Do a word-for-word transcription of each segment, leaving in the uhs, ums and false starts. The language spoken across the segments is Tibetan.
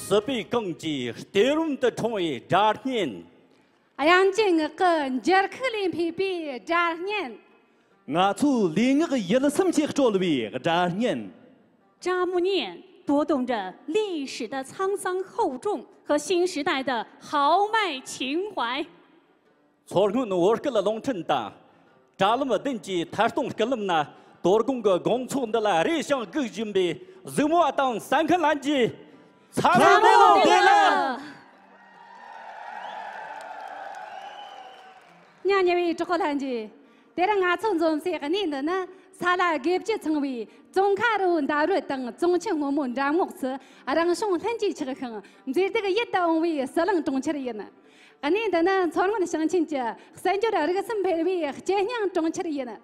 སྲིད་པའི་གངས་ཀྱི་གཏེར་བུམ་དུ་འཁྲུངས་པའི་སྒྲ་སྙན། དབྱངས་ཅན་ངག་གི་འགྱུར་ཁུག་ལས་འཕོས་པའི་སྒྲ་སྙན། ང་ཚོའི་ལུས་ངག་ཡིད་གསུམ་གྱིས་དཀྲོལ་བའི་སྒྲ་སྙན། 扎木念，读懂着历史的沧桑厚重和新时代的豪迈情怀。 མཚོ་སྔོན་བོད་སྐད་རླུང་འཕྲིན་དང་། དྲ་ལམ་བདུན་གྱི་ཐད་གཏོང་བརྒྱུད་ལམ་ན། དོ་དགོང་གི་དགོང་ཚོགས་འདི་ལ་རེ་ཞིང་སྒུག་བཞིན་པའི་གཟིགས་མོ་བ་དང་གསན་མཁན་ལྷན་རྒྱས། འཚམས་འཚམས་འཚམས་འཚམས་འཚམས་འཚམས། མཐོང་བདེ་ལེགས། མཐོང་བདེ་ལེགས། མྱ་ངན་པའི་གྲོགས་པོ་ལྷན་རྒྱས། དེ་རིང་ང་ཚོ་འཛོམས་སའི་གནས་འདི་ནི་ས་ལ་དགེ་བཅུ་ཚང་བའི་ཙོང་ཁ་རི་བོ་འདབས་རོལ་དང་ཙོང་ཆུ་སྔོན་མོའི་འགྲམ་ངོགས་སུ། རང་བྱུང་ལྷུན་གྱིས་ཆགས་ཤིང་མཛེས་སྡུག་ཡིད་དུ་འོང་བའི་ཟི་ལིང་གྲོང་ཁྱེར་ཡིན། གནས་འདི་ནི་མཚོ་སྔོན་ཞིང་ཆེན་གྱི་གསར་འབྱོར་རིག་གསུམ་འཕེལ་བའི་སྐྱིད་སྙིང་གྲོང་ཁྱེར་ཡིན།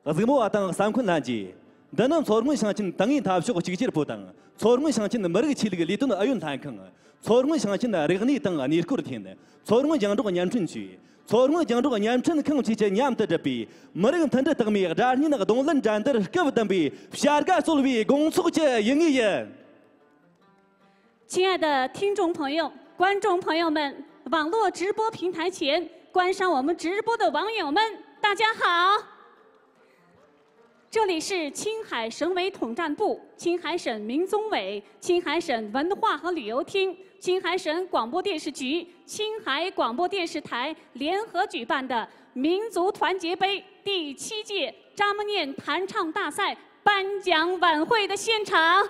གཟིགས་མོ་བ་དང་གསན་མཁན་ལྷན་རྒྱས། འདི་ནི་མཚོ་སྔོན་ཞིང་ཆེན་ཏིང་ངེ་འཐབ་ཕྱོགས་གཅིག་གྱུར་པུའུ་དང་མཚོ་སྔོན་ཞིང་ཆེན་མི་རིགས་ཆོས་ལུགས་ལས་དོན་ཨུ་ཡོན་ལྷན་ཁང་། མཚོ་སྔོན་ཞིང་ཆེན་རིག་གནས་དང་གནས་སྐོར་ཐིན། མཚོ་སྔོན་རྒྱང་སྒྲོག་བརྙན་འཕྲིན་ཅུས། མཚོ་སྔོན་རྒྱང་སྒྲོག་བརྙན་འཕྲིན་ཁང་བཅས་ཀྱིས་མཉམ་དུ་བསྒྲུབས་པའི་མི་རིགས་མཐུན་སྒྲིལ་རྟགས་མའི་སྒྲ་སྙན་གདོང་ལེན་འགྲན་བསྡུར་སྐབས་བདུན་པའི་བྱ་དགའ་སྩོལ་བའི་དགོང་ཚོགས་ཀྱི་ཡུལ་དངོས་ཡིན། 亲爱的听众朋友、观众朋友们、网络直播平台前观赏我们直播的网友们，大家好！这里是青海省委统战部、青海省民宗委、青海省文化和旅游厅、青海省广播电视局、青海广播电视台联合举办的民族团结杯第七届扎木念弹唱大赛颁奖晚会的现场。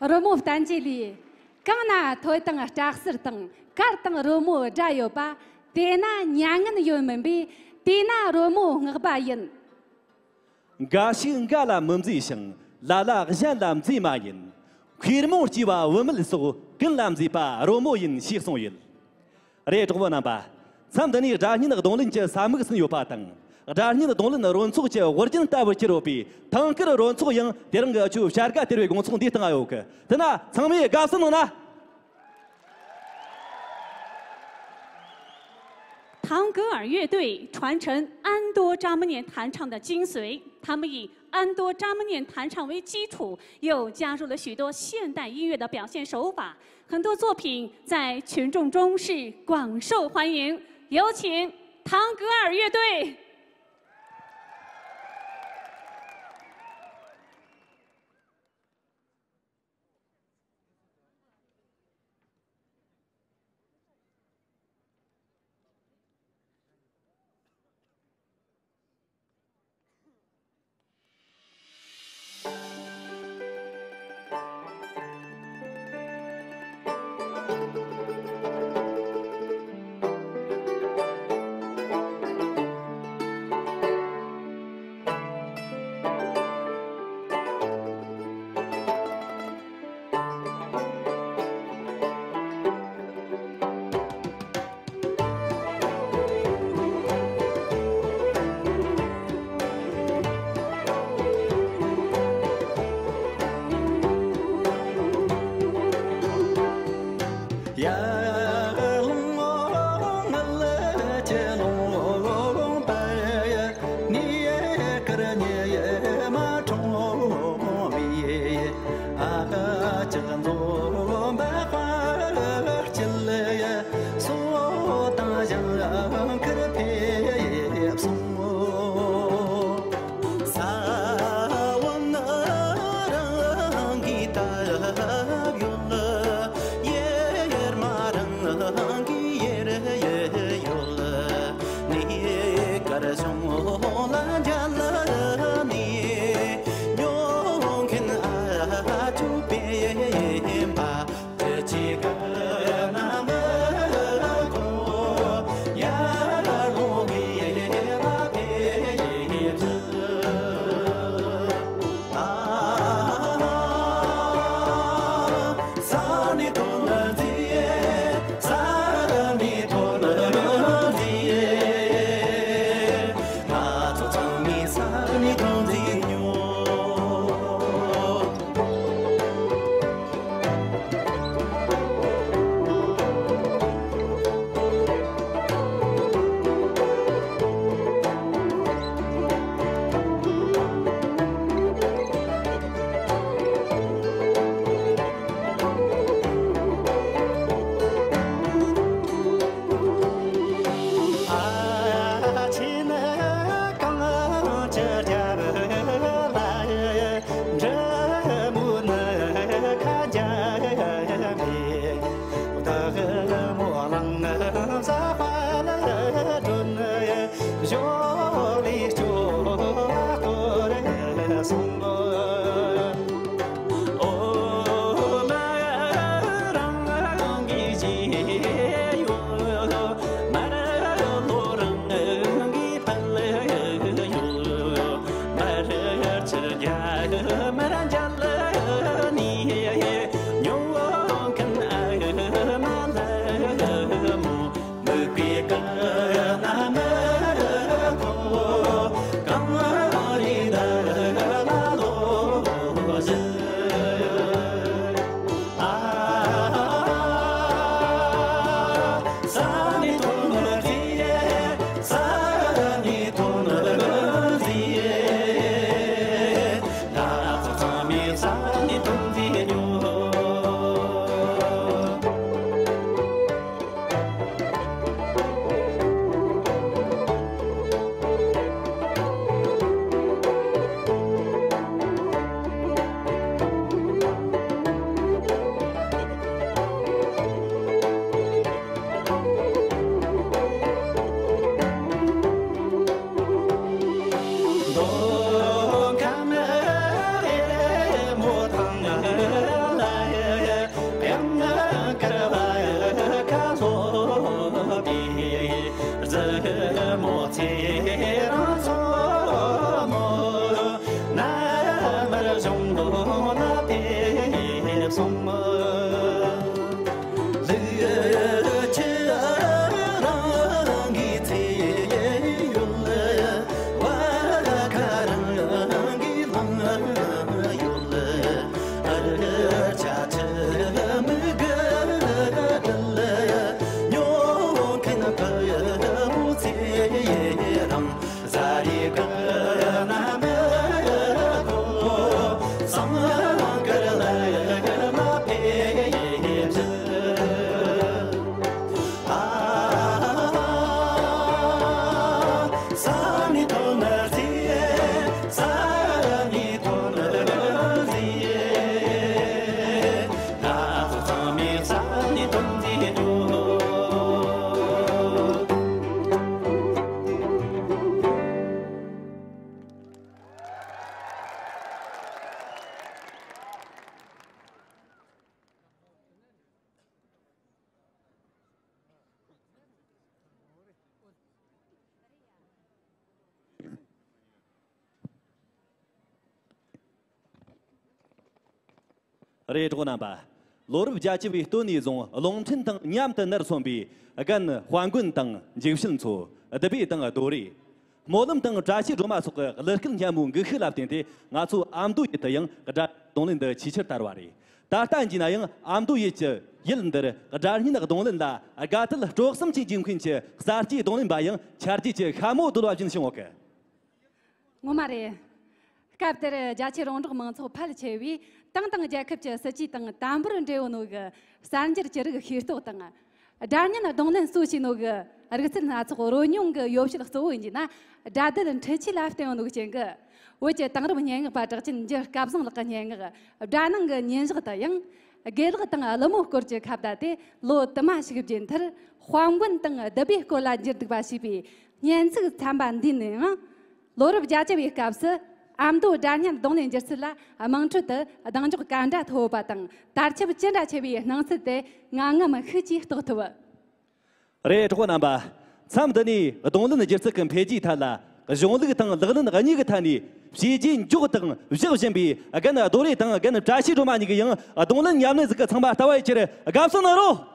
རོལ་མོ་བསྟན་བཅོས་ལས། གང་ན་ཐོས་དང་སྐྲ་བསིལ་དང་གར་དང་རོལ་མོའི་སྒྲ་ཡོད་པ། དེ་ན་མྱ་ངན་ཡོད་མིན་པས། དེ་ན་རོལ་མོ་བསྔགས་པ་ཡིན། འགའ་ཞིག་འགའ་ལ་མི་མཛེས་ཤིང་། ལ་ལ་གཞན་ལ་མཛེས་མ་ཡིན། མཁས་རྨོངས་སྐྱེས་པ་བུད་མེད་སོགས། ཀུན་ལ་མཛེས་པ་རོལ་མོ་ཡིན། ཞེས་གསུངས་ཡོད། རེད། གྲོགས་པོ་རྣམ་པ། མཚམས་འདི་ནས་སྒྲ་སྙན་གདོང་ལེན་གྱི་ས་མིག་ཟིན་ཡོད་པ་དང་། སྒྲ་སྙན་གདོང་ལེན་རོལ་ཚོགས་ཀྱི་དབུ་རྒྱན་ལྟ་བུར་གྱུར་ཡོད་པའི་ཐང་དཀར་རོལ་ཚོགས་ཡང་དེ་རིང་གི་ཆུ་བྱ་དགའ་སྟེར་བའི་དགོང་ཚོགས་འདིའི་སྟེང་ཡོད་གི། དེ་ན་ཚང་མས་དགའ་བསུ་གནང་ན། 唐格尔乐队传承安多扎木念弹唱的精髓，他们以安多扎木念弹唱为基础，又加入了许多现代音乐的表现手法，很多作品在群众中是广受欢迎。有请唐格尔乐队。ཚང་མ་ལུས་ཕྱི་རང་གི་ཚེ་ཡོད་ལ། བ་ཁ་རང་གི་ལང་ཡོད་ལ། ཨར་ཆ་ཆ་མི་དགའ་ལ། ཉོ་མཁན་ཕ་མོ་ཚེ་རང་། ཟ་རི་ཀ་ན་མ་ཁོ་སང་ཀར་ལ་མ་ཕེབས། ཨ་ས་ནི་ཐོ་ན་ཟི། ས་ནི་ཐོ་ན་ཟི། ད་ཚོ་ཚང་མས་ས་ནི་ཐོ་ན་ཟི་འགྲོ། རེད། གྲོགས་རྣམ་པ། ལོ་རབས་བརྒྱད་ཅུ་བའི་སྟོད་ནས་བཟུང་རླུང་འཕྲིན་དང་མཉམ་དུ་ནར་སོན་པའི་རྒན་དཔལ་མགོན་དང་འཇིགས་བྱེད་མཚོ། བདུད་བྷེ་དང་རྡོ་རེ། སྨོན་ལམ་དང་བཀྲ་ཤིས་སྒྲོལ་མ་སོགས་ཀྱི་གླུ་སྐད་སྙན་མོའི་འགུལ་ཤུགས་ལ་བརྟེན་ཏེ། ང་ཚོ་ཨ་མདོ་ཡུལ་དུ་ཡང་སྒྲ་རྡུང་ལེན་འདི་ཆེས་ཆེར་དར་བ་རེད། ད་ལྟ་ཡིན་ན་ཡང་ཨ་མདོ་ཡུལ་གྱི་ཡུལ་འདིར་སྒྲ་སྙན་རྡུང་ལེན་ལ་དགའ་དད་སྤྲོ་གསུམ་གྱིས་འཇིགས་མཁན་གྱི་གསར་སྐྱེས་རྡུང་ལེན་པ་ཡང་ཆ་རྒྱུས་ཀྱི་ཤ་མོ་རྡོལ་བ་བཞིན་བྱུང་ཡོད་གི། ངོ་མ་རེད། སྐབས་དེར་རྒྱ་ཆེའི་རོང་འབྲོག་མང་ཚོགས་ཕལ་ཆེ་བས་ཏང་དང་རྒྱལ་ཁབ་ཀྱི་སྲིད་ཇུས་དང་དམ་པོར་འབྲེལ་ཡོད་ནོ་གི་གསར་འགྱུར་ཅི་རིགས་ཤེས་རྟོགས་དང་། སྒྲ་སྙན་རྡུང་ལེན་སྲོལ་ཞིག་ནོ་གི་རིག་རྩལ་སྣ་ཚོགས་རོལ་མྱོང་གི་ཡོ་བྱད་གཙོ་བོ་ཡིན་རྒྱུ་ན། སྒྲ་སྡུད་འཕྲུལ་ཆས་ལ་བརྟེན་ཡོད་ནོ་གི་རྐྱེན་གྱིས། བོད་ཀྱི་དེང་རབས་སྙན་ངག་པ་གྲགས་ཅན་འཇུ་སྐལ་བཟང་ལགས་ཀྱི་སྙན་ངག་སྒྲ་ནང་གི་ཉིན་ཞག་དང་། དགེ་ལགས་དང་ཀླུ་མོའི་སྐོར་གྱི་ཁ་བརྡ་དེ་ལོ་དུ་མ་ཞིག་རྗེས་མཐར་དཔལ་མགོན་དང་བདུད་བྷེའི་སྐོར་ལ་འགྱུར་འདུག་པ་ཞེས་པའི་སྙན་ཚིག་ཚན་པ་འདིའི་ནང་། ལོ་རབས་བརྒྱད་ཅུ་བའི་སྐབས་སུ་ཨ་མདོའི་སྒྲ་སྙན་རྡུང་ལེན་སྒྱུ་རྩལ་ལ་དམངས་ཁྲོད་དུ་གདེང་འཇོག་ག་འདྲ་ཐོབ་པ་དང་། དར་ཁྱབ་ཅི་འདྲ་ཆེ་བའི་སྣང་ཚུལ་དེ་ང་ངམ་ཤུགས་ཀྱིས་རྟོགས་ཐུབ། རེད། གྲོགས་རྣམ་པ། མཚམས་འདི་ནས་རྡུང་ལེན་སྒྱུ་རྩལ་གྱི་འཕེལ་རྒྱས་ཐད་ལ་གཞུང་ལུགས་དང་ལག་ལེན་གཉིས་ཀྱི་ཐད་ནས་བྱས་རྗེས་མགྱོགས་དང་བཞག་བཞིན་པའི་རྒན་རྡོ་རེ་དང་རྒན་བཀྲ་ཤིས་སྒྲོལ་མ་གཉིས་ཀྱིས་ཡང་རྡུང་ལེན་ཉམས་ལེན་ཟིག་གི་ཚང་མ་ལྟ་བ་ཡི་ཕྱིར་དགའ་བསུ་གནང་རོགས།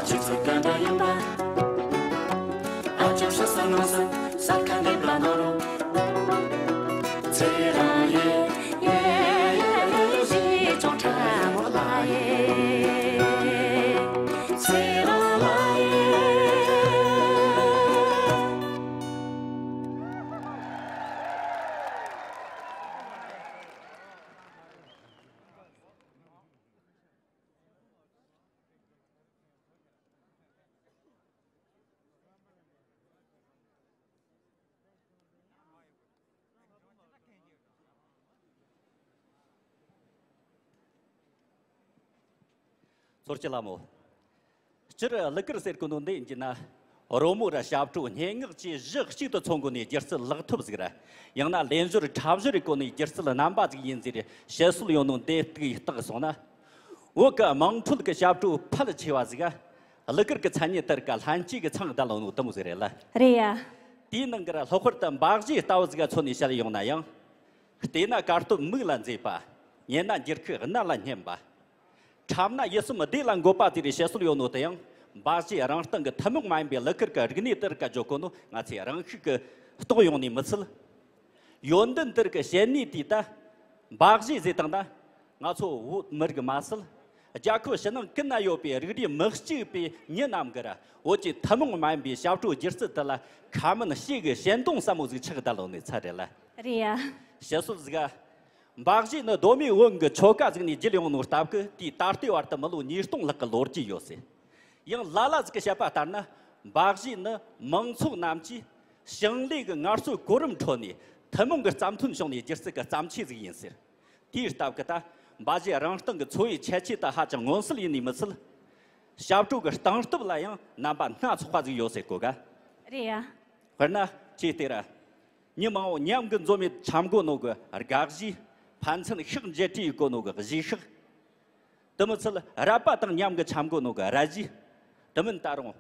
ཆུ་ཚོད་ག་འདྲ་ཡིན་པ། ཨ་ཅོ་ཧྲ་ས་ནོ་ས་ས་ཁ་འདེབས་ལ་ནོ་རོ། ཚེ་རང་ཡེ་ཡེ་ཡེ་ཡེ་ཞེས་ཅོང་ཁྲ་མོ་ལ་ཡེ། ཚེ་རང་ལ་ཡེ། ཚོར་ཅི་ལ་མོ། སྤྱིར་གླུ་གར་ཟེར་གོ་ནོ་འདི་ཡིན་གྱི་ན། རོལ་མོ་ར་ཞབས་བྲོ་སྙན་ངག་བཅས་གཞི་གཅིག་ཏུ་ཚང་གོ་ནས་སྒྱུ་རྩལ་ལག་ཐོབ་ཟིག་ར། ཡང་ན་ལེན་ཞོར་འཁྲབ་ཞོར་རེ་གོ་ནས་སྒྱུ་རྩལ་རྣམ་པ་ཟིག་ཡིན་ཟེར་བཤད་སྲོལ་ཡོད་ནོ་འདི་ཏིག་བརྟག་སོང་ན། བོད་ཀྱི་དམངས་ཁྲོད་ཀྱི་ཞབས་བྲོ་ཕལ་ཆེ་བ་ཟིག་ག་གླུ་གར་གྱི་མཚན་ཉིད་ལྟར་ག་ལྷན་སྐྱེས་ཀྱི་ཚང་བསྡད་ལོ་ནོ་དུ་མོ་ཟིག་རེད་ལ། རེད་ཡ། དེའི་ནང་གི་ར་ལྷག་པར་དུ་འབའ་གཞས་ལྟ་བུ་ཟིག་ག་མཚོན་ནས་བཤད་ཡོང་ན་ཡང་། བལྟས་ན་དཀའ་སྟོབས་མིག་ལ་མཛེས་པ། ཉན་ན་འགྱུར་ཁུག་རྣ་ལ་སྙན་པ། འཁྲབ་ན་ཡིད་སེམས་བདེ་ལ་འགོད་པ་དེ་རེད་བཤད་སྲོལ་ཡོད་ནོ་དེ་ཡང་། འབའ་གཞས་རང་སྟེང་གི་ཐུན་མོང་མ་ཡིན་པའི་གླུ་གར་གྱི་རིག་གནས་ལྟར་ག་བརྗོད་གོ་ནོ་ང་ཚོས་རང་ཤུགས་ཀྱིས་རྟོགས་ཡོང་ནས་མི་ཚད། ཡོན་ཏན་དེར་གི་བཤད་ནུས་དེ་ད། འབའ་གཞས་ཟེར་དང་ན། ང་ཚོ་བོད་མི་རིགས་མ་ཟད། རྒྱལ་ཁབ་ཕྱི་ནང་ཀུན་ན་ཡོད་པའི་རིགས་རུས་མི་གཅིག་པའི་མྱི་རྣམས་ཀྱིས་བོད་ཀྱི་ཐུན་མོང་མ་ཡིན་པའི་ཞབས་བྲོ་སྒྱུ་རྩལ་དེ་ལ་ཁ་མིན་ཕྱི་གི་ཞེན་སྡང་ཟབ་མོ་ཟིག་ཆགས་བསྡད་ལོ་ནས་ཚར་རེད་ལ། རེད་ཡ། བཤད་སྲོལ་ཟིག་ག་འབའ་གཞས་ནི་གདོད་མའི་བོན་གྱི་ཆོ་ག་ཟིག་ནས་བརྒྱུད་ཡོང་ནོ་སྟབས་ཀྱིས་དེའི་ད་ལྟའི་བར་དུ་མི་ལོ་ཉིས་སྟོང་ལྷག་གི་ལོ་རྒྱུས་ཡོད་ཟེར། ཡང་ལ་ལ་ཟིག་གི་བཤད་པ་ལྟར་ན། འབའ་གཞས་ནི་མང་ཚོགས་རྣམས་ཀྱིས་ཞིང་ལས་ཀྱི་ངལ་རྩོལ་གོ་རིམ་ཁྲོད་ནས་ཐུན་མོང་གི་བརྩམས་ཐོན་བྱུང་ནས་སྒྱུ་རྩལ་གྱི་བརྩམས་ཆོས་ཟིག་ཡིན་ཟེར། དེའི་སྟབས་ཀྱིས་ད་འབའ་གཞས་རང་སྟེང་གི་འཚོ་བའི་ཁྱད་ཆོས་དེ་ཧ་ཅང་མངོན་གསལ་ཡིན་ནི་མི་ཚད། ཞབས་བྲོ་གི་སྟངས་སྟབས་ལ་ཡང་རྣམ་པ་སྣ་ཚོགས་པ་ཟིག་ཡོད་ཟེར་གོ་ག་རེད་ཡ། དཔེར་ན་ཅིག་ལྟོས་ར། མི་མང་བོ་མཉམ་གི་འཛོམས་ནས་འཁྲབ་གོ་ནོ་གི་དགའ་གཞས། ཕན་ཚུན་ཤག་འཇལ་བྲིས་གོ་ནོ་གི་གཞས་ཤག་དེ་མི་ཚད་ར་བ་དང་མཉམ་གི་འཁྲབ་གོ་ནོ་གི་ར་གཞས། དེ་མིན་ད་རུང་།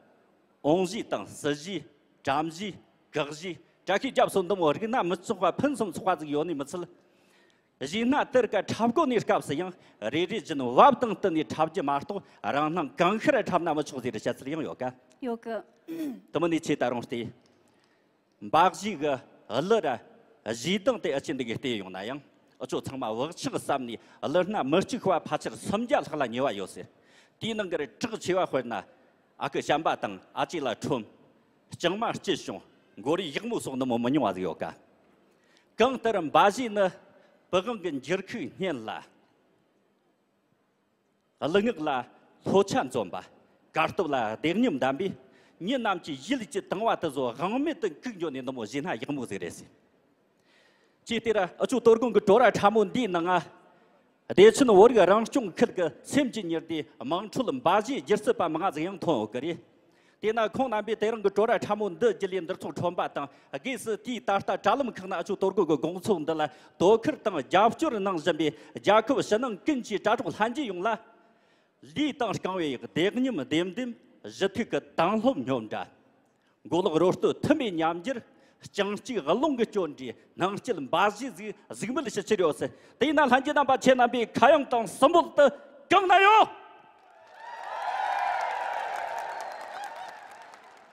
འོང་གཞས་དང་སྲིད་གཞས། དྲ་གཞས། གག་གཞས། བཀྲ་ཤིས་རྒྱབ་སོགས་འདི་མོ་རིགས་སྣ་མི་ཚོགས་པ་ཕུན་སུམ་ཚོགས་པ་ཟིག་ཡོད་ནི་མི་ཚད། གཞས་སྣ་དེར་ཀ་འཁྲབ་གོ་ནི་སྐབས་སུ་ཡང་རེ་རེ་བཞིན་བབ་དང་བསྟུན་ནས་འཁྲབ་རྒྱུ་མ་གཏོགས་རང་སྣང་གང་ཤར་འཁྲབ་ན་མི་ཆོག་ཟེར་བཤད་ཚུལ་ཡང་ཡོད་ཀ་ཡོད་གི་དེ་མིན་ནི་ཆེ་ད་རུང་སྟེ། འབའ་གཞས་གི་གླུ་ར་གཞས་གདངས་དེ་ཨ་ཅེ་འདི་གི་བལྟས་ཡོང་ན་ཡང་ཨ་ཆོ་ཚང་མ་བག་ཆགས་ཟབ་ནས་གླུ་སྣ་མི་གཅིག་པ་ཕལ་ཆེར་སུམ་བརྒྱ་ལྷག་ལ་ཉེ་བ་ཡོད་ཟེར། དེའི་ནང་གི་རི་གྲགས་ཆེ་བ་དཔེར་ན། ཨ་ཁུ་བྱམས་པ་དང་ཨ་ཅེ་ལ་ཁྲོམ། ལྕང་མ་སྐྱིད་བྱུང་། མགོ་རིལ་ཡག་མོ་སོགས་འདི་མོ་མི་ཉུང་བ་ཟིག་ཡོད་ཀ་གང་ལྟར་འབའ་གཞས་ནི་པི་ཝང་གི་འགྱུར་ཁུག་སྙན་ལ། གླུ་ངག་ལ་ལྷོ་ཆ་འཛོམས་པ། དཀའ་སྟོབས་ལ་བདེ་མཉམ་ལྡན་པས། མྱི་རྣམས་ཀྱི་ཡིད་ཀྱི་དང་བ་དེ་ཚོ་དབང་མེད་དུ་འགུག་འགྱོ་ནས་འདི་མོ་གཞས་སྣ་ཡག་མོ་ཟིག་རེད་ཟེར། ཅེས་དེར་ཨ་ཆོ་དོ་དགོང་གི་བྲོ་ར་ཁྲ་མོ་འདིའི་ནང་ང་། བདེ་ཆེན་བོད་རིགས་རང་སྐྱོང་ཁུལ་གྱི་སེམས་ཀྱི་གཉེར་སྡེ་དམངས་ཁྲོད་འབའ་གཞས་སྒྱུ་རྩལ་པ་མང་ང་ཟིག་ཡང་ཐོན་ཡོད་ཀི་རེད། དེས་ན་ཁོང་རྣམ་པས་དེ་རིང་གི་བྲོ་ར་ཁྲ་མོ་འདི་བརྒྱུད་ལས་འདིར་ཚོགས་ཁྲོམ་པ་དང་སྒོས་སུ་དེའི་ད་ལྟ་དྲ་ལམ་ཁག་ན་ཨ་ཆོ་དོ་དགོང་གི་དགོང་ཚོགས་འདི་ལ་དོ་ཁུར་དང་རྒྱབ་སྐྱོར་གནང་བཞིན་པའི་རྒྱལ་ཁབ་ཕྱི་ནང་ཀུན་གྱི་དྲ་གྲོགས་ལྷན་རྒྱས་ཡོངས་ལ། ལུས་དང་རྐང་བའི་བདེ་མཉམ་བདེ་ལྡན། གཞི་ཐུག་གི་དྭང་སློབ་སྙོམས་འདྲ། མགོ་ལོག་རོལ་སྟོད་ཐུ་མེད་ཉམས་འགྱུར། རྐྱང་གཅིག་རླུང་གི་སྐྱོན་འདྲའི་སྣང་སྐྱེད་འབའ་གཞས་ཟིག་གཟིགས་མོལ་ཞུ་ཕྱིར་ཡོད་ཟེར། དེས་ན་ལྷན་རྒྱས་རྣམ་པ་ཁྱེད་རྣམ་པའི་ཁ་གཡང་དང་གསུང་འབོད་དུ་གང་ན་ཡོད།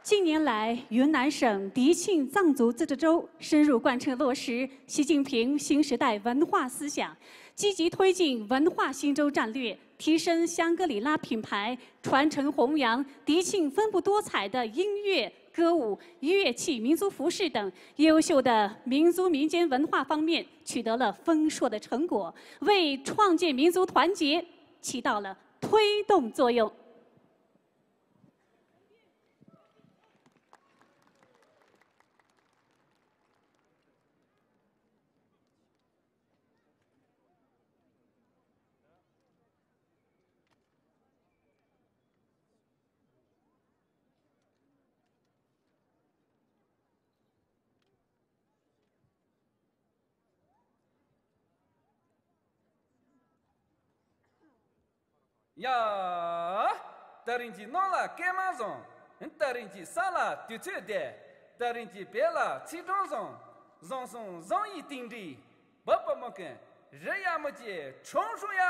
近年来，云南省迪庆藏族自治州深入贯彻落实习近平新时代文化思想，积极推进文化新州战略，提升香格里拉品牌，传承弘扬迪庆丰富多彩的音乐、歌舞、乐器、民族服饰等优秀的民族民间文化方面取得了丰硕的成果，为创建民族团结起到了推动作用。ཡ། ད་རིང་གི་ནང་ལ་སྐད་མ་བཟང་། ད་རིང་གི་ས་ལ་དུས་ཚོད་བདེ། ད་རིང་གི་བེ་ལ་ཚིག་གྲངས་བཟང་། བཟང་སོང་བཟང་ཡི་སྟེང་འདྲི། བབ་པ་མ་ཀན་རི་ཡ་མི་ཀྱི་ཁྲོམ་ཧྲུ་ཡ།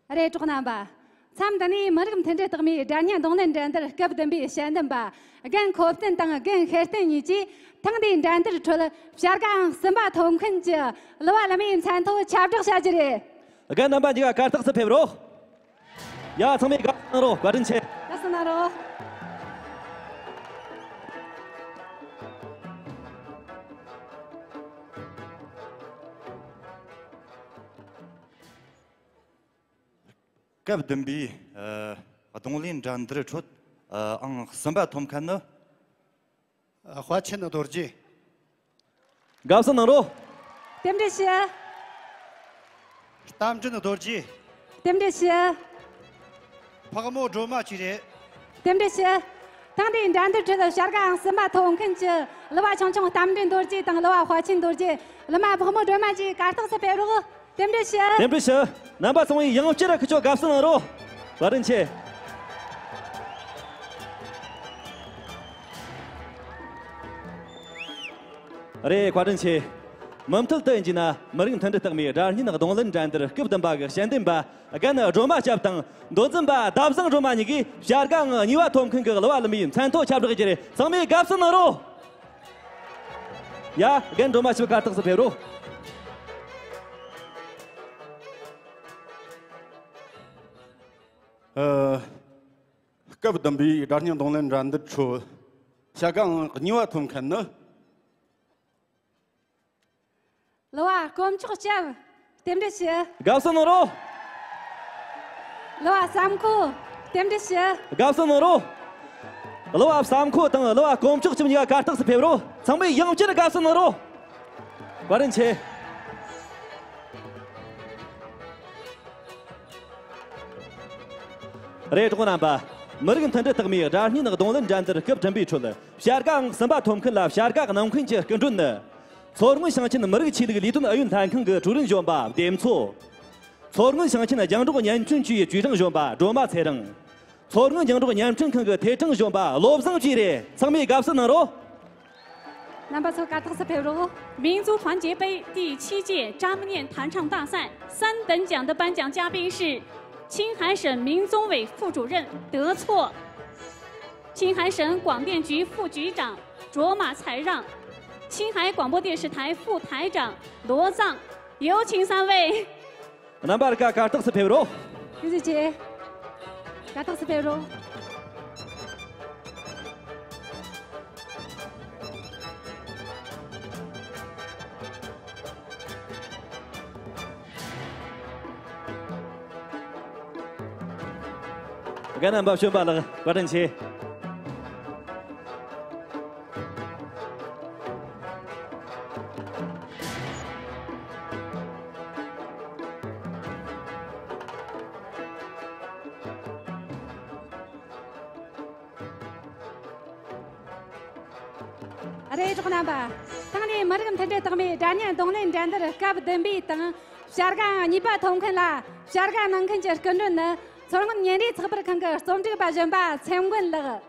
རེད། གྲོགས་རྣམ་པ། མཚམས་འདི་ནས་མི་རིགས་མཐུན་སྒྲིལ་རྟགས་མའི་སྒྲ་སྙན་རྡུང་ལེན་འགྲན་བསྡུར་སྐབས་བདུན་པའི་དཔྱད་འདེམས་པ་རྒན་ཁོ་བསྟན་དང་རྒན་ཤེར་བསྟན་གཉིས་ཀྱིས་ཐེངས་འདིའི་འགྲན་བསྡུར་ཁྲོད་བྱ་དགའ་ཨང་གསུམ་པ་ཐོབ་མཁན་གྱི་གླུ་བ་གླུ་མའི་མཚན་ཐོ་ཁྱབ་བསྒྲགས་བྱ་རྒྱུ་རེད། རྒན་རྣམ་པ་གཉིས་ཀ་གར་སྟེགས་སུ་ཕེབས་རོགས། ཡ། ཚང་མས་དགའ་བསུ་གནང་རོགས། བཀའ་དྲིན་ཆེ། དགའ་བསུ་གནང་རོགས། སྐབས་བདུན་པའི་ཨ་རྡུང་ལེན་འགྲན་བསྡུར་ཁྲོད་ཨ་ཨང་གསུམ་པ་ཐོབ་མཁན་ནི། ཨ། དཔལ་ཆེན་རྡོ་རྗེ། དགའ་བསུ་གནང་རོགས། རྟེན་འབྲེལ་ཞུ། རྟ་མགྲིན་རྡོ་རྗེ། རྟེན་འབྲེལ་ཞུ། ཕག་མོ་སྒྲོལ་མ་བཅས་རེད། རྟེན་འབྲེལ་ཞུ། ཐེངས་འདིའི་འགྲན་བསྡུར་ཁྲོད་བྱ་དགའ་ཨང་གསུམ་པ་ཐོབ་མཁན་གྱི་གླུ་བ་ཆུང་ཆུང་རྟ་མགྲིན་རྡོ་རྗེ་དང་གླུ་བ་དཔལ་ཆེན་རྡོ་རྗེ། གླུ་མ་ཕག་མོ་སྒྲོལ་མ་བཅས་གར་སྟེགས་སུ་ཕེབས་རོགས། རྟེན་འབྲེལ་ཞུ། རྟེན་འབྲེལ་ཞུ། རྣམ་པ་ཚང་མས་ཡང་བསྐྱར་ཁུ་ཆོ་དགའ་བསུ་གནང་རོགས། བཀའ་དྲིན་ཆེ། རེད། བཀའ་དྲིན་ཆེ། མུ་མཐུད་དུ་ཡིན་གྱི་ན་མི་རིགས་མཐུན་སྒྲིལ་རྟགས་མའི་སྒྲ་སྙན་རྡུང་ལེན་འགྲན་བསྡུར་སྐབས་བདུན་པ་གི་དཔྱད་འདེམས་པ་རྒན་སྒྲོལ་མ་སྐྱབས་དང་མདོ་འཛིན་པ་ཟླ་བཟང་སྒྲོལ་མ་གཉིས་ཀྱིས་བྱ་དགའ་ཨང་གཉིས་པ་ཐོབ་མཁན་གྱི་གླུ་བ་གླུ་མའི་མཚན་ཐོ་ཁྱབ་བསྒྲགས་རྒྱུ་རེད། ཚང་མས་དགའ་བསུ་གནང་རོགས། ཡ། རྒན་སྒྲོལ་མ་ཞིག་གར་སྟེགས་སུ་ཕེབས་རོགས། ཨ། སྐབས་བདུན་པའི་སྒྲ་སྙན་རྡུང་ལེན་འགྲན་བསྡུར་ཁྲོད་བྱ་དགའ་ཨང་གཉིས་པ་ཐོབ་མཁན་ནི། གླུ་བ་དཀོན་མཆོག་སྐྱབས། རྟེན་འབྲེལ་ཞུ། དགའ་བསུ་གནང་རོགས། གླུ་བ་བསམ་ཁོ། རྟེན་འབྲེལ་ཞུ། དགའ་བསུ་གནང་རོགས། གླུ་བ་བསམ་ཁོ་དང་གླུ་བ་དཀོན་མཆོག་སྐྱབས་གཉིས་ཀ་གར་སྟེགས་སུ་ཕེབས་རོགས། ཚང་མས་ཡང་བསྐྱར་དགའ་བསུ་གནང་རོགས། བཀའ་དྲིན་ཆེ། རེད། གྲོགས་རྣམ་པ། མི་རིགས་མཐུན་སྒྲིལ་རྟགས་མའི་སྒྲ་སྙན་རྡུང་ལེན་འགྲན་བསྡུར་སྐབས་བདུན་པའི་ཁྲོད་བྱ་དགའ་ཨང་གསུམ་པ་ཐོབ་མཁན་ལ་བྱ་དགའ་གནང་མཁན་གྱི་སྐུ་མགྲོན་ནི། མཚོ་སྔོན་ཞིང་ཆེན་མི་རིགས་ཆོས་ལུགས་ལས་དོན་ཨུ་ཡོན་ལྷན་ཁང་གི་ཀྲུའུ་རིན་གཞོན་པ་བདེ་མཚོ། མཚོ་སྔོན་ཞིང་ཆེན་རྒྱང་སྒྲོག་བརྙན་འཕྲིན་ཅུའི་ཅུའུ་ཀྲང་གཞོན་པ་སྒྲོལ་མ་ཚེ་རིང་། མཚོ་སྔོན་རྒྱང་སྒྲོག་བརྙན་འཕྲིན་ཁང་གི་ཐད་ཀྲང་གཞོན་པ་བློ་བཟང་བཅས་རེད། ཚང་མས་དགའ་བསུ་གནང་རོགས། རྣམ་པ་ཚོ་གར་སྟེགས་སུ་ཕེབས་རོགས། 民族团结杯第七届扎木念弹唱大赛三等奖的颁奖嘉宾是青海省民宗委副主任德措，青海省广电局副局长卓玛才让，青海广播电视台副台长罗藏，有请三位。 རྣམ་པ་རིགས་ཀ་གར་སྟེགས་སུ་ཕེབས་རོགས། ཡུ་ཟི་ཅེ། གར་སྟེགས་སུ་ཕེབས་རོགས། རྒན་རྣམ་པ་གཞོན་པ་ལགས་བཀའ་དྲིན་ཆེ། རེད། གྲོགས་རྣམ་པ། ཐེངས་འདིའི་མི་རིགས་མཐུན་སྒྲིལ་རྟགས་མའི་སྒྲ་སྙན་རྡུང་ལེན་འགྲན་བསྡུར་སྐབས་བདུན་པའི་དང་བྱ་དགའ་ཨང་གཉིས་པ་ཐོབ་མཁན་ལ་བྱ་དགའ་གནང་མཁན་གྱི་སྐུ་མགྲོན་ནི་མཚོ་སྔོན་ཉིན་རེའི་ཚགས་པར་ཁང་གི་རྩོམ་སྒྲིག་པ་གཞོན་པ་ཚེ་མགོན་ལགས།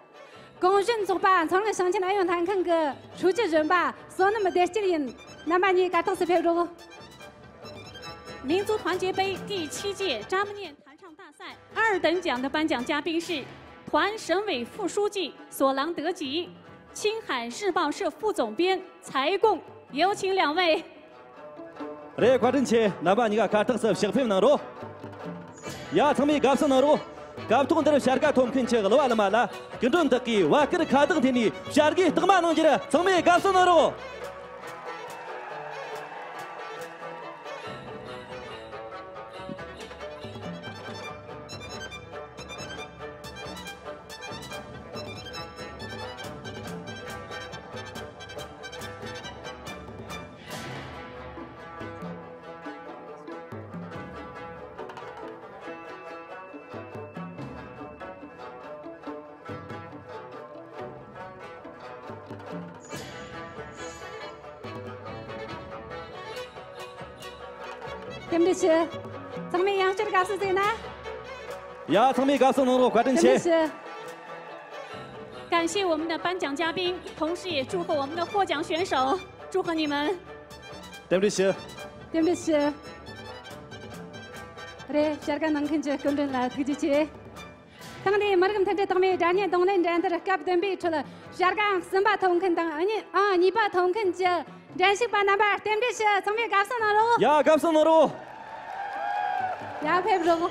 གུང་གཞོན་ཚོགས་པ་མཚོ་སྔོན་ཞིང་ཆེན་ཨུ་ཡོན་ལྷན་ཁང་གི་ཧྲུའུ་ཅི་གཞོན་པ་བསོད་ནམས་བདེ་སྐྱིད་ཡིན། རྣམ་པ་གཉིས་གར་སྟེགས་སུ་ཕེབས་རོགས། 民族团结杯第七届扎木念弹唱大赛二等奖的颁奖嘉宾是团省委副书记索朗德吉、青海日报社副总编柴贡，有请两位。 རེད། བཀའ་དྲིན་ཆེ། རྣམ་པ་གཉིས་ཀ་གར་སྟེགས་སུ་ཕྱག་ཕེབས་གནང་རོགས། ཡ། ཚང་མས་དགའ་བསུ་གནང་རོགས། སྐབས་ཐོག་འདིར་བྱ་དགའ་ཐོབ་མཁན་གྱི་གླུ་བ་གླུ་མ་ལ་སྐུ་མགྲོན་དག་གིས་བ་སྐུར་ཁ་བཏགས་འཐེན་ནས་བྱ་དགའི་རྟགས་མ་གནང་རྒྱུར་ཚང་མས་དགའ་བསུ་གནང་རོགས། རྟེན་འབྲེལ་ཞུ། ཚང་མས་ཡང་བསྐྱར་དགའ་བསུ་ཟེར་ན། ཡ། ཚང་མས་དགའ་བསུ་གནང་རོགས། བཀའ་དྲིན་ཆེ། རྟེན་འབྲེལ་ཞུ། 感谢我们的颁奖嘉宾，同时也祝贺我们的获奖选手，祝贺你们。 རྟེན་འབྲེལ་ཞུ། རྟེན་འབྲེལ་ཞུ། རེད། བྱ་དགའ་གནང་མཁན་གྱི་སྐུ་མགྲོན་ལ་ཐུགས་རྗེ་ཆེ། ཐེངས་འདིའི་མི་རིགས་མཐུན་སྒྲིལ་རྟགས་མའི་སྒྲ་སྙན་རྡུང་ལེན་འགྲན་བསྡུར་སྐབས་བདུན་པའི་ཁྲོད་བྱ་དགའ་ཨང་གསུམ་པ་ཐོབ་མཁན་དང་ཨང་གཉིས་ཨང་གཉིས་པ་ཐོབ་མཁན་གྱི་འགྲན་ཞུགས་པ་རྣམ་པ་རྟེན་འབྲེལ་ཞུ། ཚང་མས་དགའ་བསུ་གནང་རོགས། ཡ། དགའ་བསུ་གནང་རོགས། ཡ། ཕེབས་རོགས།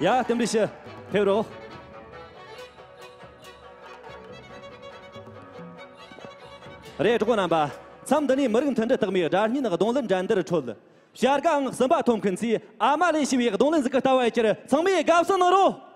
ཡ། རྟེན་འབྲེལ་ཞུ། ཕེབས་རོགས། རེད། གྲོགས་པོ་རྣམ་པ། མཚམས་འདི་ནས་མི་རིགས་མཐུན་སྒྲིལ་རྟགས་མའི་སྒྲ་སྙན་རྡུང་ལེན་འགྲན་བསྡུར་ཁྲོད། བྱ་དགའ་ཨང་གསུམ་པ་ཐོབ་མཁན་ཚོས་ཨ་མ་ལེ་ཞེས་པའི་རྡུང་ལེན་ཟིག་གི་ལྟ་བ་ཡི་ཁྱེར། ཚང་མས་དགའ་བསུ་གནང་རོགས།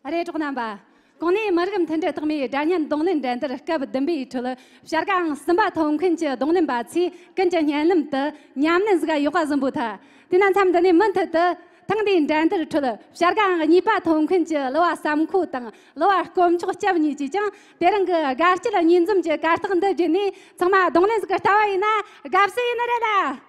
ཨ་རེ་གྲོགས་རྣམ་པ། གོང་ནས་མི་རིགས་མཐུན་སྒྲིལ་རྟགས་མའི་སྒྲ་སྙན་རྡུང་ལེན་འགྲན་བསྡུར་སྐབས་བདུན་པའི་ཁྲོད་བྱ་དགའ་ཨང་གསུམ་པ་ཐོབ་མཁན་གྱི་རྡུང་ལེན་པ་ཚོས་ཀུན་གྱི་སྙན་ལམ་དུ་ཉམས་ལེན་ཟིག་ག་ཡོད་པ་བཟང་པོ་ཐལ། དེས་ན་མཚམས་འདི་ནས་མུ་མཐུད་དུ་ ཐེངས་འདིའི་འགྲན་བསྡུར་ཁྲོད་བྱ་དགའ་ཨང་གཉིས་པ་ཐོབ་མཁན་གྱི་གླུ་བ་བསམ་འཁོར་དང་གླུ་བ་དཀོན་མཆོག་སྐྱབས་གཉིས་ཀྱིས་ཀྱང་དེ་རིང་གི་དགའ་སྐྱིད་གཉིས་འཛོམས་ཀྱི་གར་སྟེགས་འདི་བརྒྱུད་ནས་ཚང་མ་གདོང་ལེན་ཟིག་གི་ལྟ་བ་ཡིན་ན་དགའ་བསུ་ཡིན་ནི་རེད་ལ།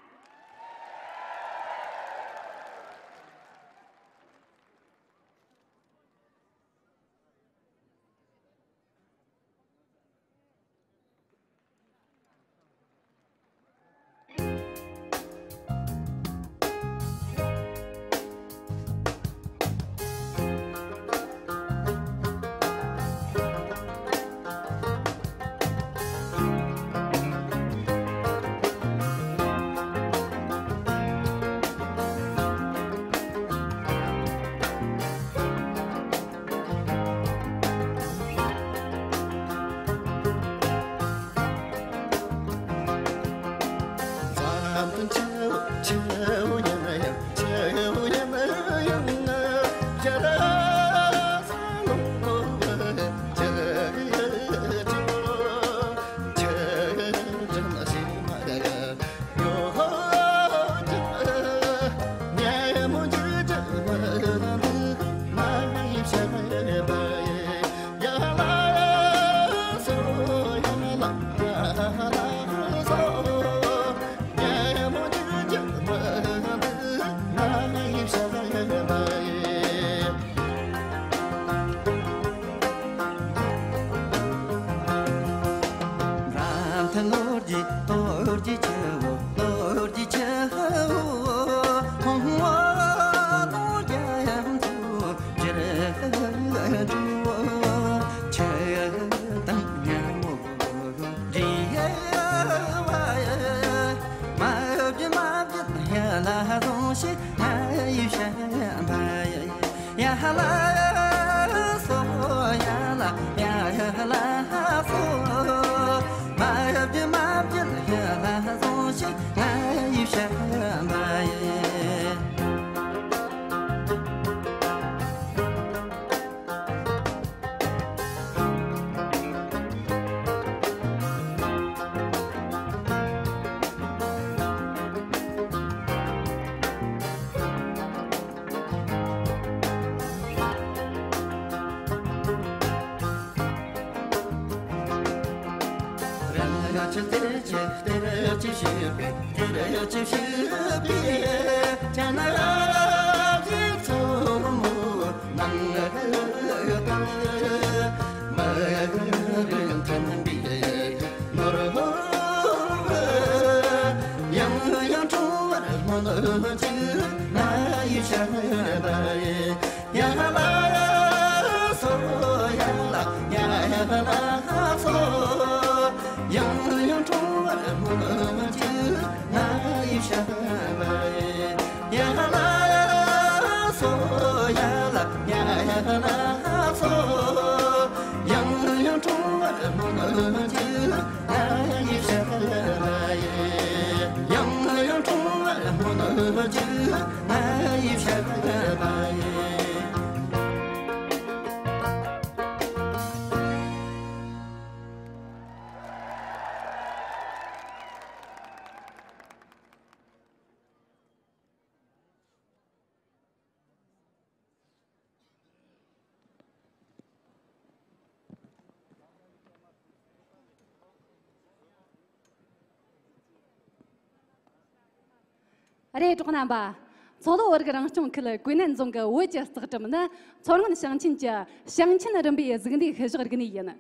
རེད། གྲོགས་རྣམ་པ། མཚོ་ལྷོ་བོད་རིགས་རང་སྐྱོང་ཁུལ་ཀུའེ་ནན་རྫོང་གི་བོད་ཀྱི་རྩེག་གྲུབ་ནི་མཚོ་སྔོན་ཞིང་ཆེན་གྱི་ཞིང་ཆེན་རིམ་པའི་གཟུགས་འདས་ཤུལ་བཞག་རིག་གནས་ཡིན།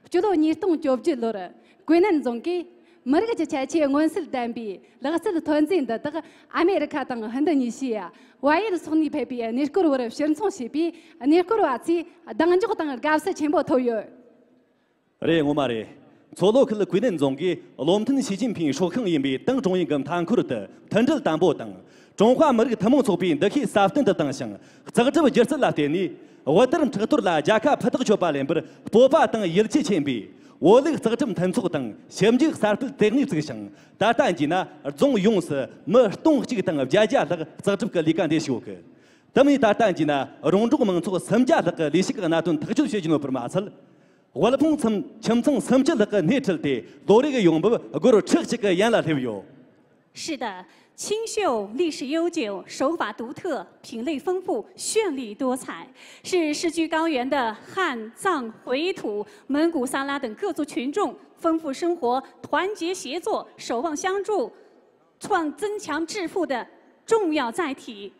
སྤྱི་ལོ་ཉིས་སྟོང་བཅོ་བརྒྱད་ལོར་ཀུའེ་ནན་རྫོང་གིས་མི་རིགས་ཀྱི་ཁྱད་ཆོས་མངོན་གསལ་ལྡན་པའི་ལག་རྩལ་ཐོན་རྫས་འདི་དག་ཨ་མེ་རི་ཁ་དང་ཧིན་རྡུ་ནི་ཤི་ཡ། བལ་ཡུལ་སོགས་ནས་ཕེབས་པའི་གནས་སྐོར་བར་ཕྱིར་འཚོང་བྱས་པས། གནས་སྐོར་བ་ཚོས་གདེང་འཇོག་དང་དགའ་བསུ་ཆེན་པོ་ཐོབ་ཡོད། རེད། ངོ་མ་རེད། མཚོ་ལྷོ་ཁུལ་ཀུའེ་ནན་རྫོང་གིས་བློ་མཐུན་ཞི་ཅིན་ཕིང་སྲོག་ཤིང་ཡིན་པའི་ཏང་ཀྲུང་དབྱང་གི་མཐའ་འཁོར་དུ་མཐུན་སྒྲིལ་དམ་པོ་དང་། ཀྲུང་ཧྭ་མི་རིགས་ཐུན་མོང་ཚོགས་པའི་འདུ་ཤེས་སྲ་བརྟན་དུ་བཏང་ཞིང་། རྩེག་གྲུབ་སྒྱུ་རྩལ་ལ་བརྟེན་ནས་བོད་དར་འཕྲག་དོར་ལ་རྒྱལ་ཁ་ཕུ་ཐག་ཆོད་པ་ལེན་པར་སྤོབས་པ་དང་ཡིད་ཆེས་ཆེན་པོས། བོད་ལུགས་རྩེག་གྲུབ་མཐུན་ཚོགས་དང་ཞིབ་འཇུག་གསར་སྤེལ་ལྟེ་གནས་བཙུགས་ཤིང་། ད་ལྟ་གྱི་ན་རྫོང་ཡོངས་སུ་མི་སྟོང་གཅིག་དང་བརྒྱད་བརྒྱ་ལྷག་རྩེག་གྲུབ་ཀྱི་ལས་ཀ་འདི་བྱེད་ཡོད་གི། དེ་མིན་ད་ལྟ་གྱི་ན་རོང་འབྲོག་མང་ཚོགས་སུམ་བརྒྱ་ལྷག་གི་ལས་ཞུགས་ཀྱི་གནད་དོན་ཐག་གཅོད་བྱེད་ཀྱི་ཡོད་པར་མ་ཚད། དབུལ་ཕོངས་ཁྱིམ་ཚང་སུམ་ཅུ་ལྷག་གི་སྣེ་ཁྲིད་དེ་ལོ་རེ་གི་ཡོང་འབབ་སྒོར་ཁྲི་གཅིག་གི་ཡན་ལ་སླེབས་ཡོད། 是的，清绣历史悠久，手法独特，品类丰富，绚丽多彩，是世居高原的汉、藏、回鹘、蒙古、撒拉等各族群众丰富生活、团结协作、守望相助、创增强致富的重要载体。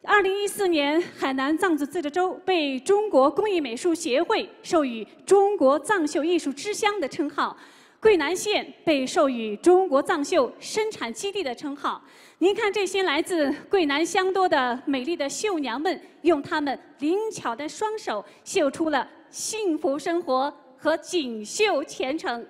二零一四年，海南藏族自治州被中国工艺美术协会授予中国藏绣艺术之乡的称号，桂南县被授予中国藏绣生产基地的称号。您看，这些来自桂南乡多的美丽的绣娘们，用她们灵巧的双手绣出了幸福生活和锦绣前程。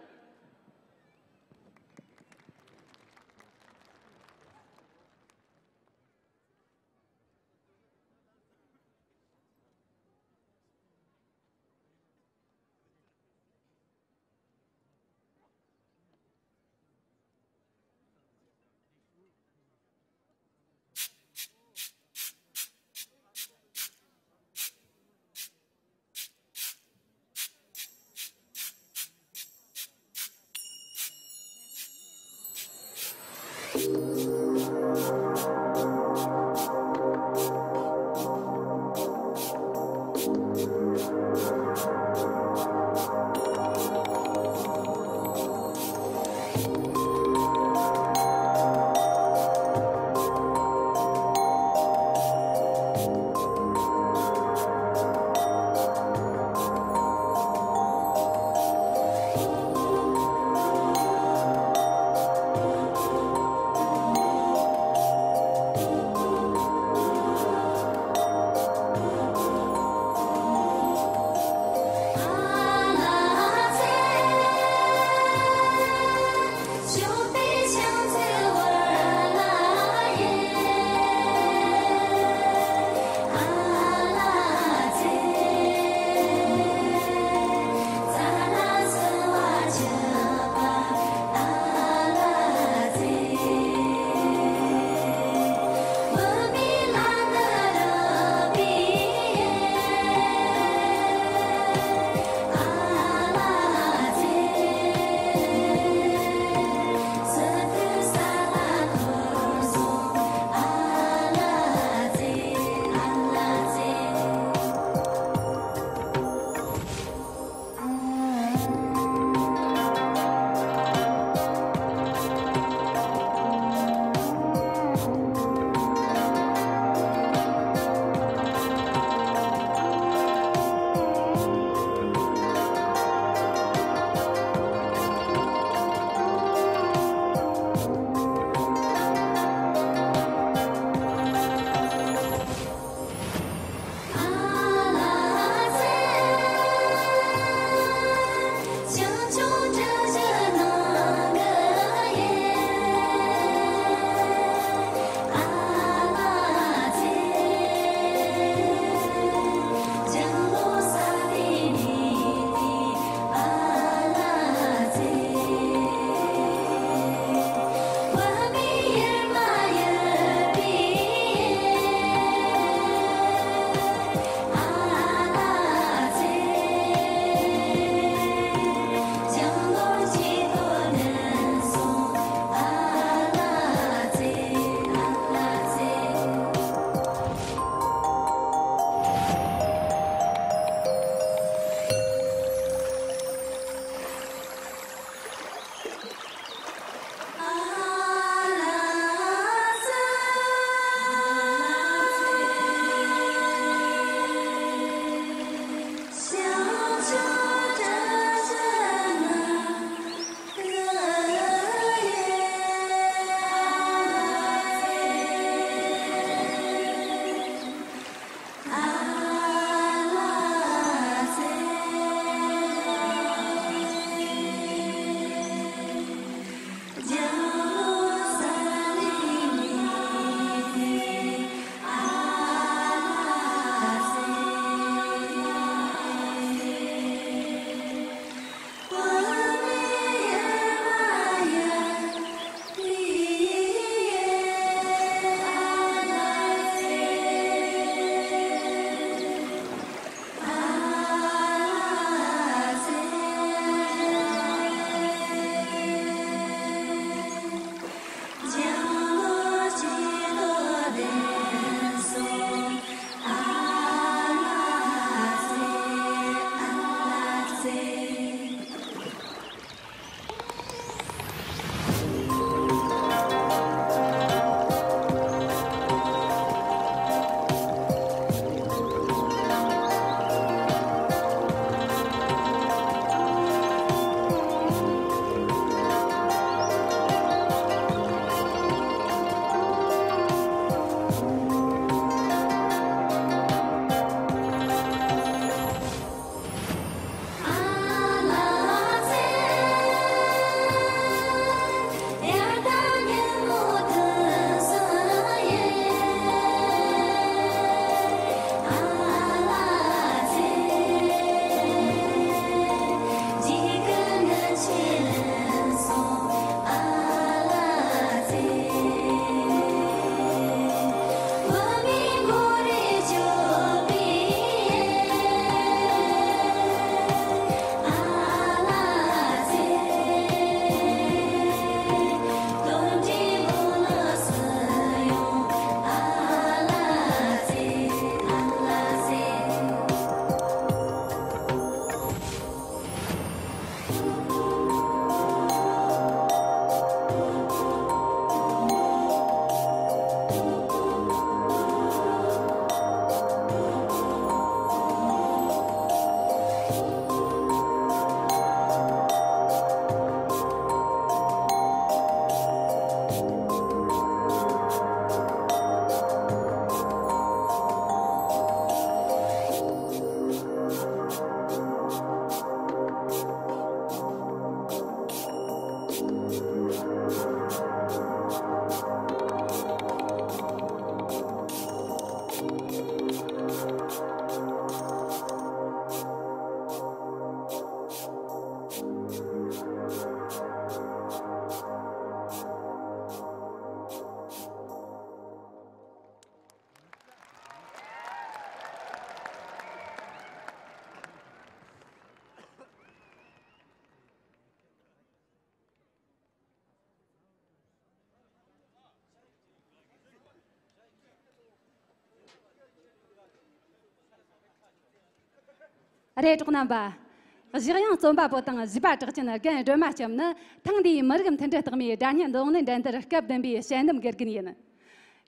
རེད། གྲོགས་རྣམ་པ། གཞི་གཡང་རྩོམ་པ་པོ་དང་བཞི་པ་གྲགས་ཅན་རྒན་སྒྲོལ་མ་ལྕམ་ནི་ཐེངས་འདིའི་མི་རིགས་མཐུན་སྒྲིལ་རྟགས་མའི་སྒྲ་སྙན་རྡུང་ལེན་འགྲན་བསྡུར་སྐབས་བདུན་པའི་དཔྱད་འདེམས་དགེ་རྒན་ཡིན།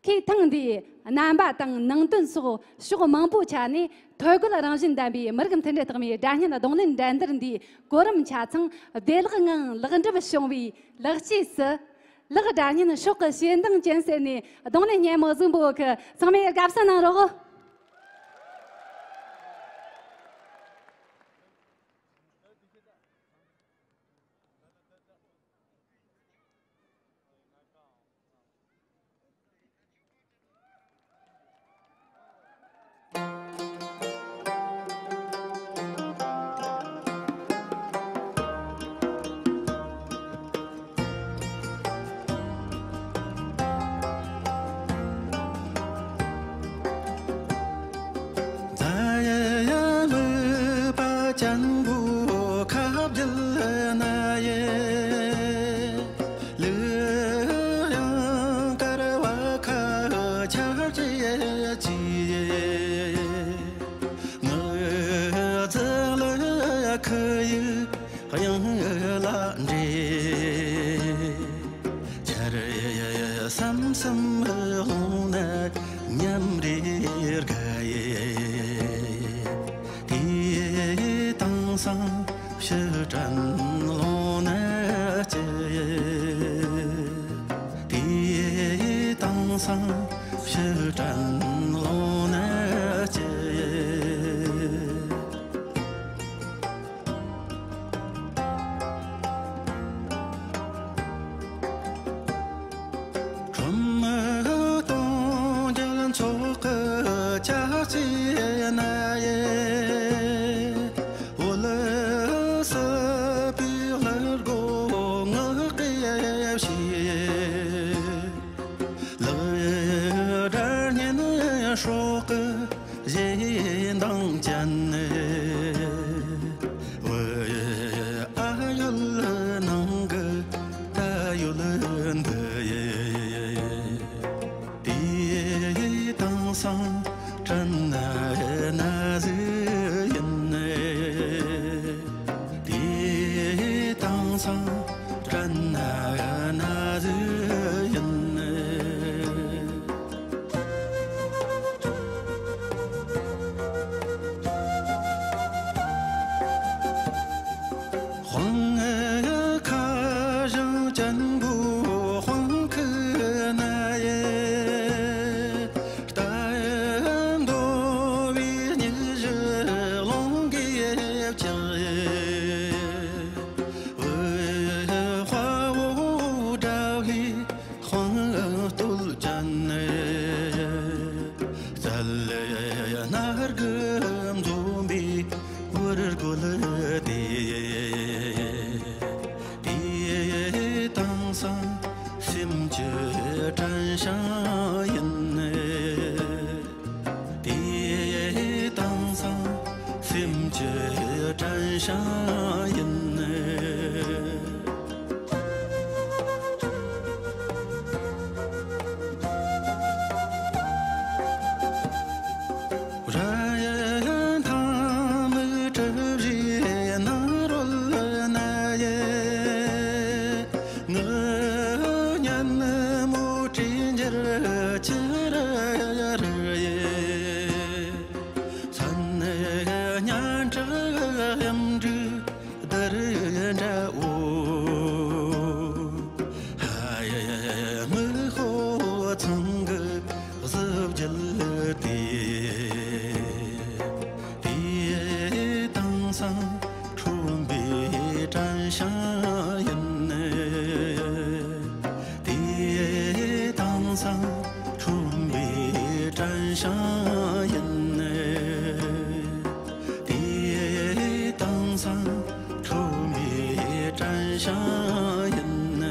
ཁོས་ཐེངས་འདིའི་རྣམ་པ་དང་ནང་དོན་སོགས་ཕྱོགས་མང་པོའི་ཆ་ནས་ཐོ་འགོད་རང་བཞིན་ལྡན་པའི་མི་རིགས་མཐུན་སྒྲིལ་རྟགས་མའི་སྒྲ་སྙན་རྡུང་ལེན་འགྲན་བསྡུར་འདིའི་གོ་རིམ་ཆ་ཚང་བདེ་བླག་ངང་ལེགས་འགྲུབ་བྱུང་བའི་ལེགས་སྐྱེས་སུ། ལེགས་སྒྲ་སྙན་ཤོག་གི་ཞེ་འདང་ཅན་ཟེར་ནས་རྡུང་ལེན་སྙན་མོ་གཟིགས་འབུལ་གི། ཚང་མས་དགའ་བསུ་གནང་རོགས། དབྱངས་ལ་འདྲེས། ཆར་ཟིམ་ཟིམ་ལྷུང་ན་ཉམས་རེ་དགའ། དེ་དེང་སང་ཕྱི་དྲན་ལོང་ན་སྐྱིད། དེ་དེང་སང་ཕྱི་དྲན་ལོང་ན་སྐྱིད། ཁྲོམ་གཏོང་རྒྱུ་ཚོགས་ཀྱི་ཆ་རྐྱེན་ན་ཡེ། འོད་སྲིད་པའི་ལྷུར་སྒོ་ངག་གི་ཕྱེ། ལེགས་སྒྲ་སྙན་སྲོག་གི་ཞེ་འདང་ཅན། ཨ་ཡོད་ནང་གི་ད་ཡོད་འདི། དེ་དེང་སང་དྲན་ན་ན་ཟིག་ཡིན། དེ་དེང་སང་དྲན་ན་ན་ཟིག་ཡིན། དབང་ཁ་བཞེངས་ཅན་པོ་དབང་ཁུ་ན་ཡེ། རྟ་འདོ་བའི་སྙིགས་བཞི་རླུང་གིས་བཀྱགས། དཔའ་བོ་དགྲ་བོའི་དཔང་བསྟོད་ཅན། རྩལ་སྣ་དགུ་འཛོམས་པའི་བུ་རྒོད་དེ། དེ་དེང་སང་སེམས་ཀྱི་དྲན་ཤིང་ཡིན། དེ་དེང་སང་སེམས་ཀྱི་དྲན་ཤིང་ཡིན། ར་ཡ་ཐང་མི་གྲུ་བཞིའི་ནང་རོལ་ན་ཡེ། ངུ་སྙན་མོ་དྲིས་འཇལ་ཅི་ར་ར་ཡེ། མཚན་སྙན་གྲགས་གཡམ་འབྲུག་དར་འདྲ་བོ། ཧ་ཡེ་མི་ཧོ་ཚང་གི་གཟི་བརྗིད་དེ། དེ་དེང་སང་ཁྲོན་པའི་དྲན་ཤིང་ཡིན། དེ་དེང་སང་ཁྲོན་པའི་དྲན་ཤིང་ཡིན། དེ་དེང་སང་ཁྲོན་པའི་དྲན་ཤིང་ཡིན།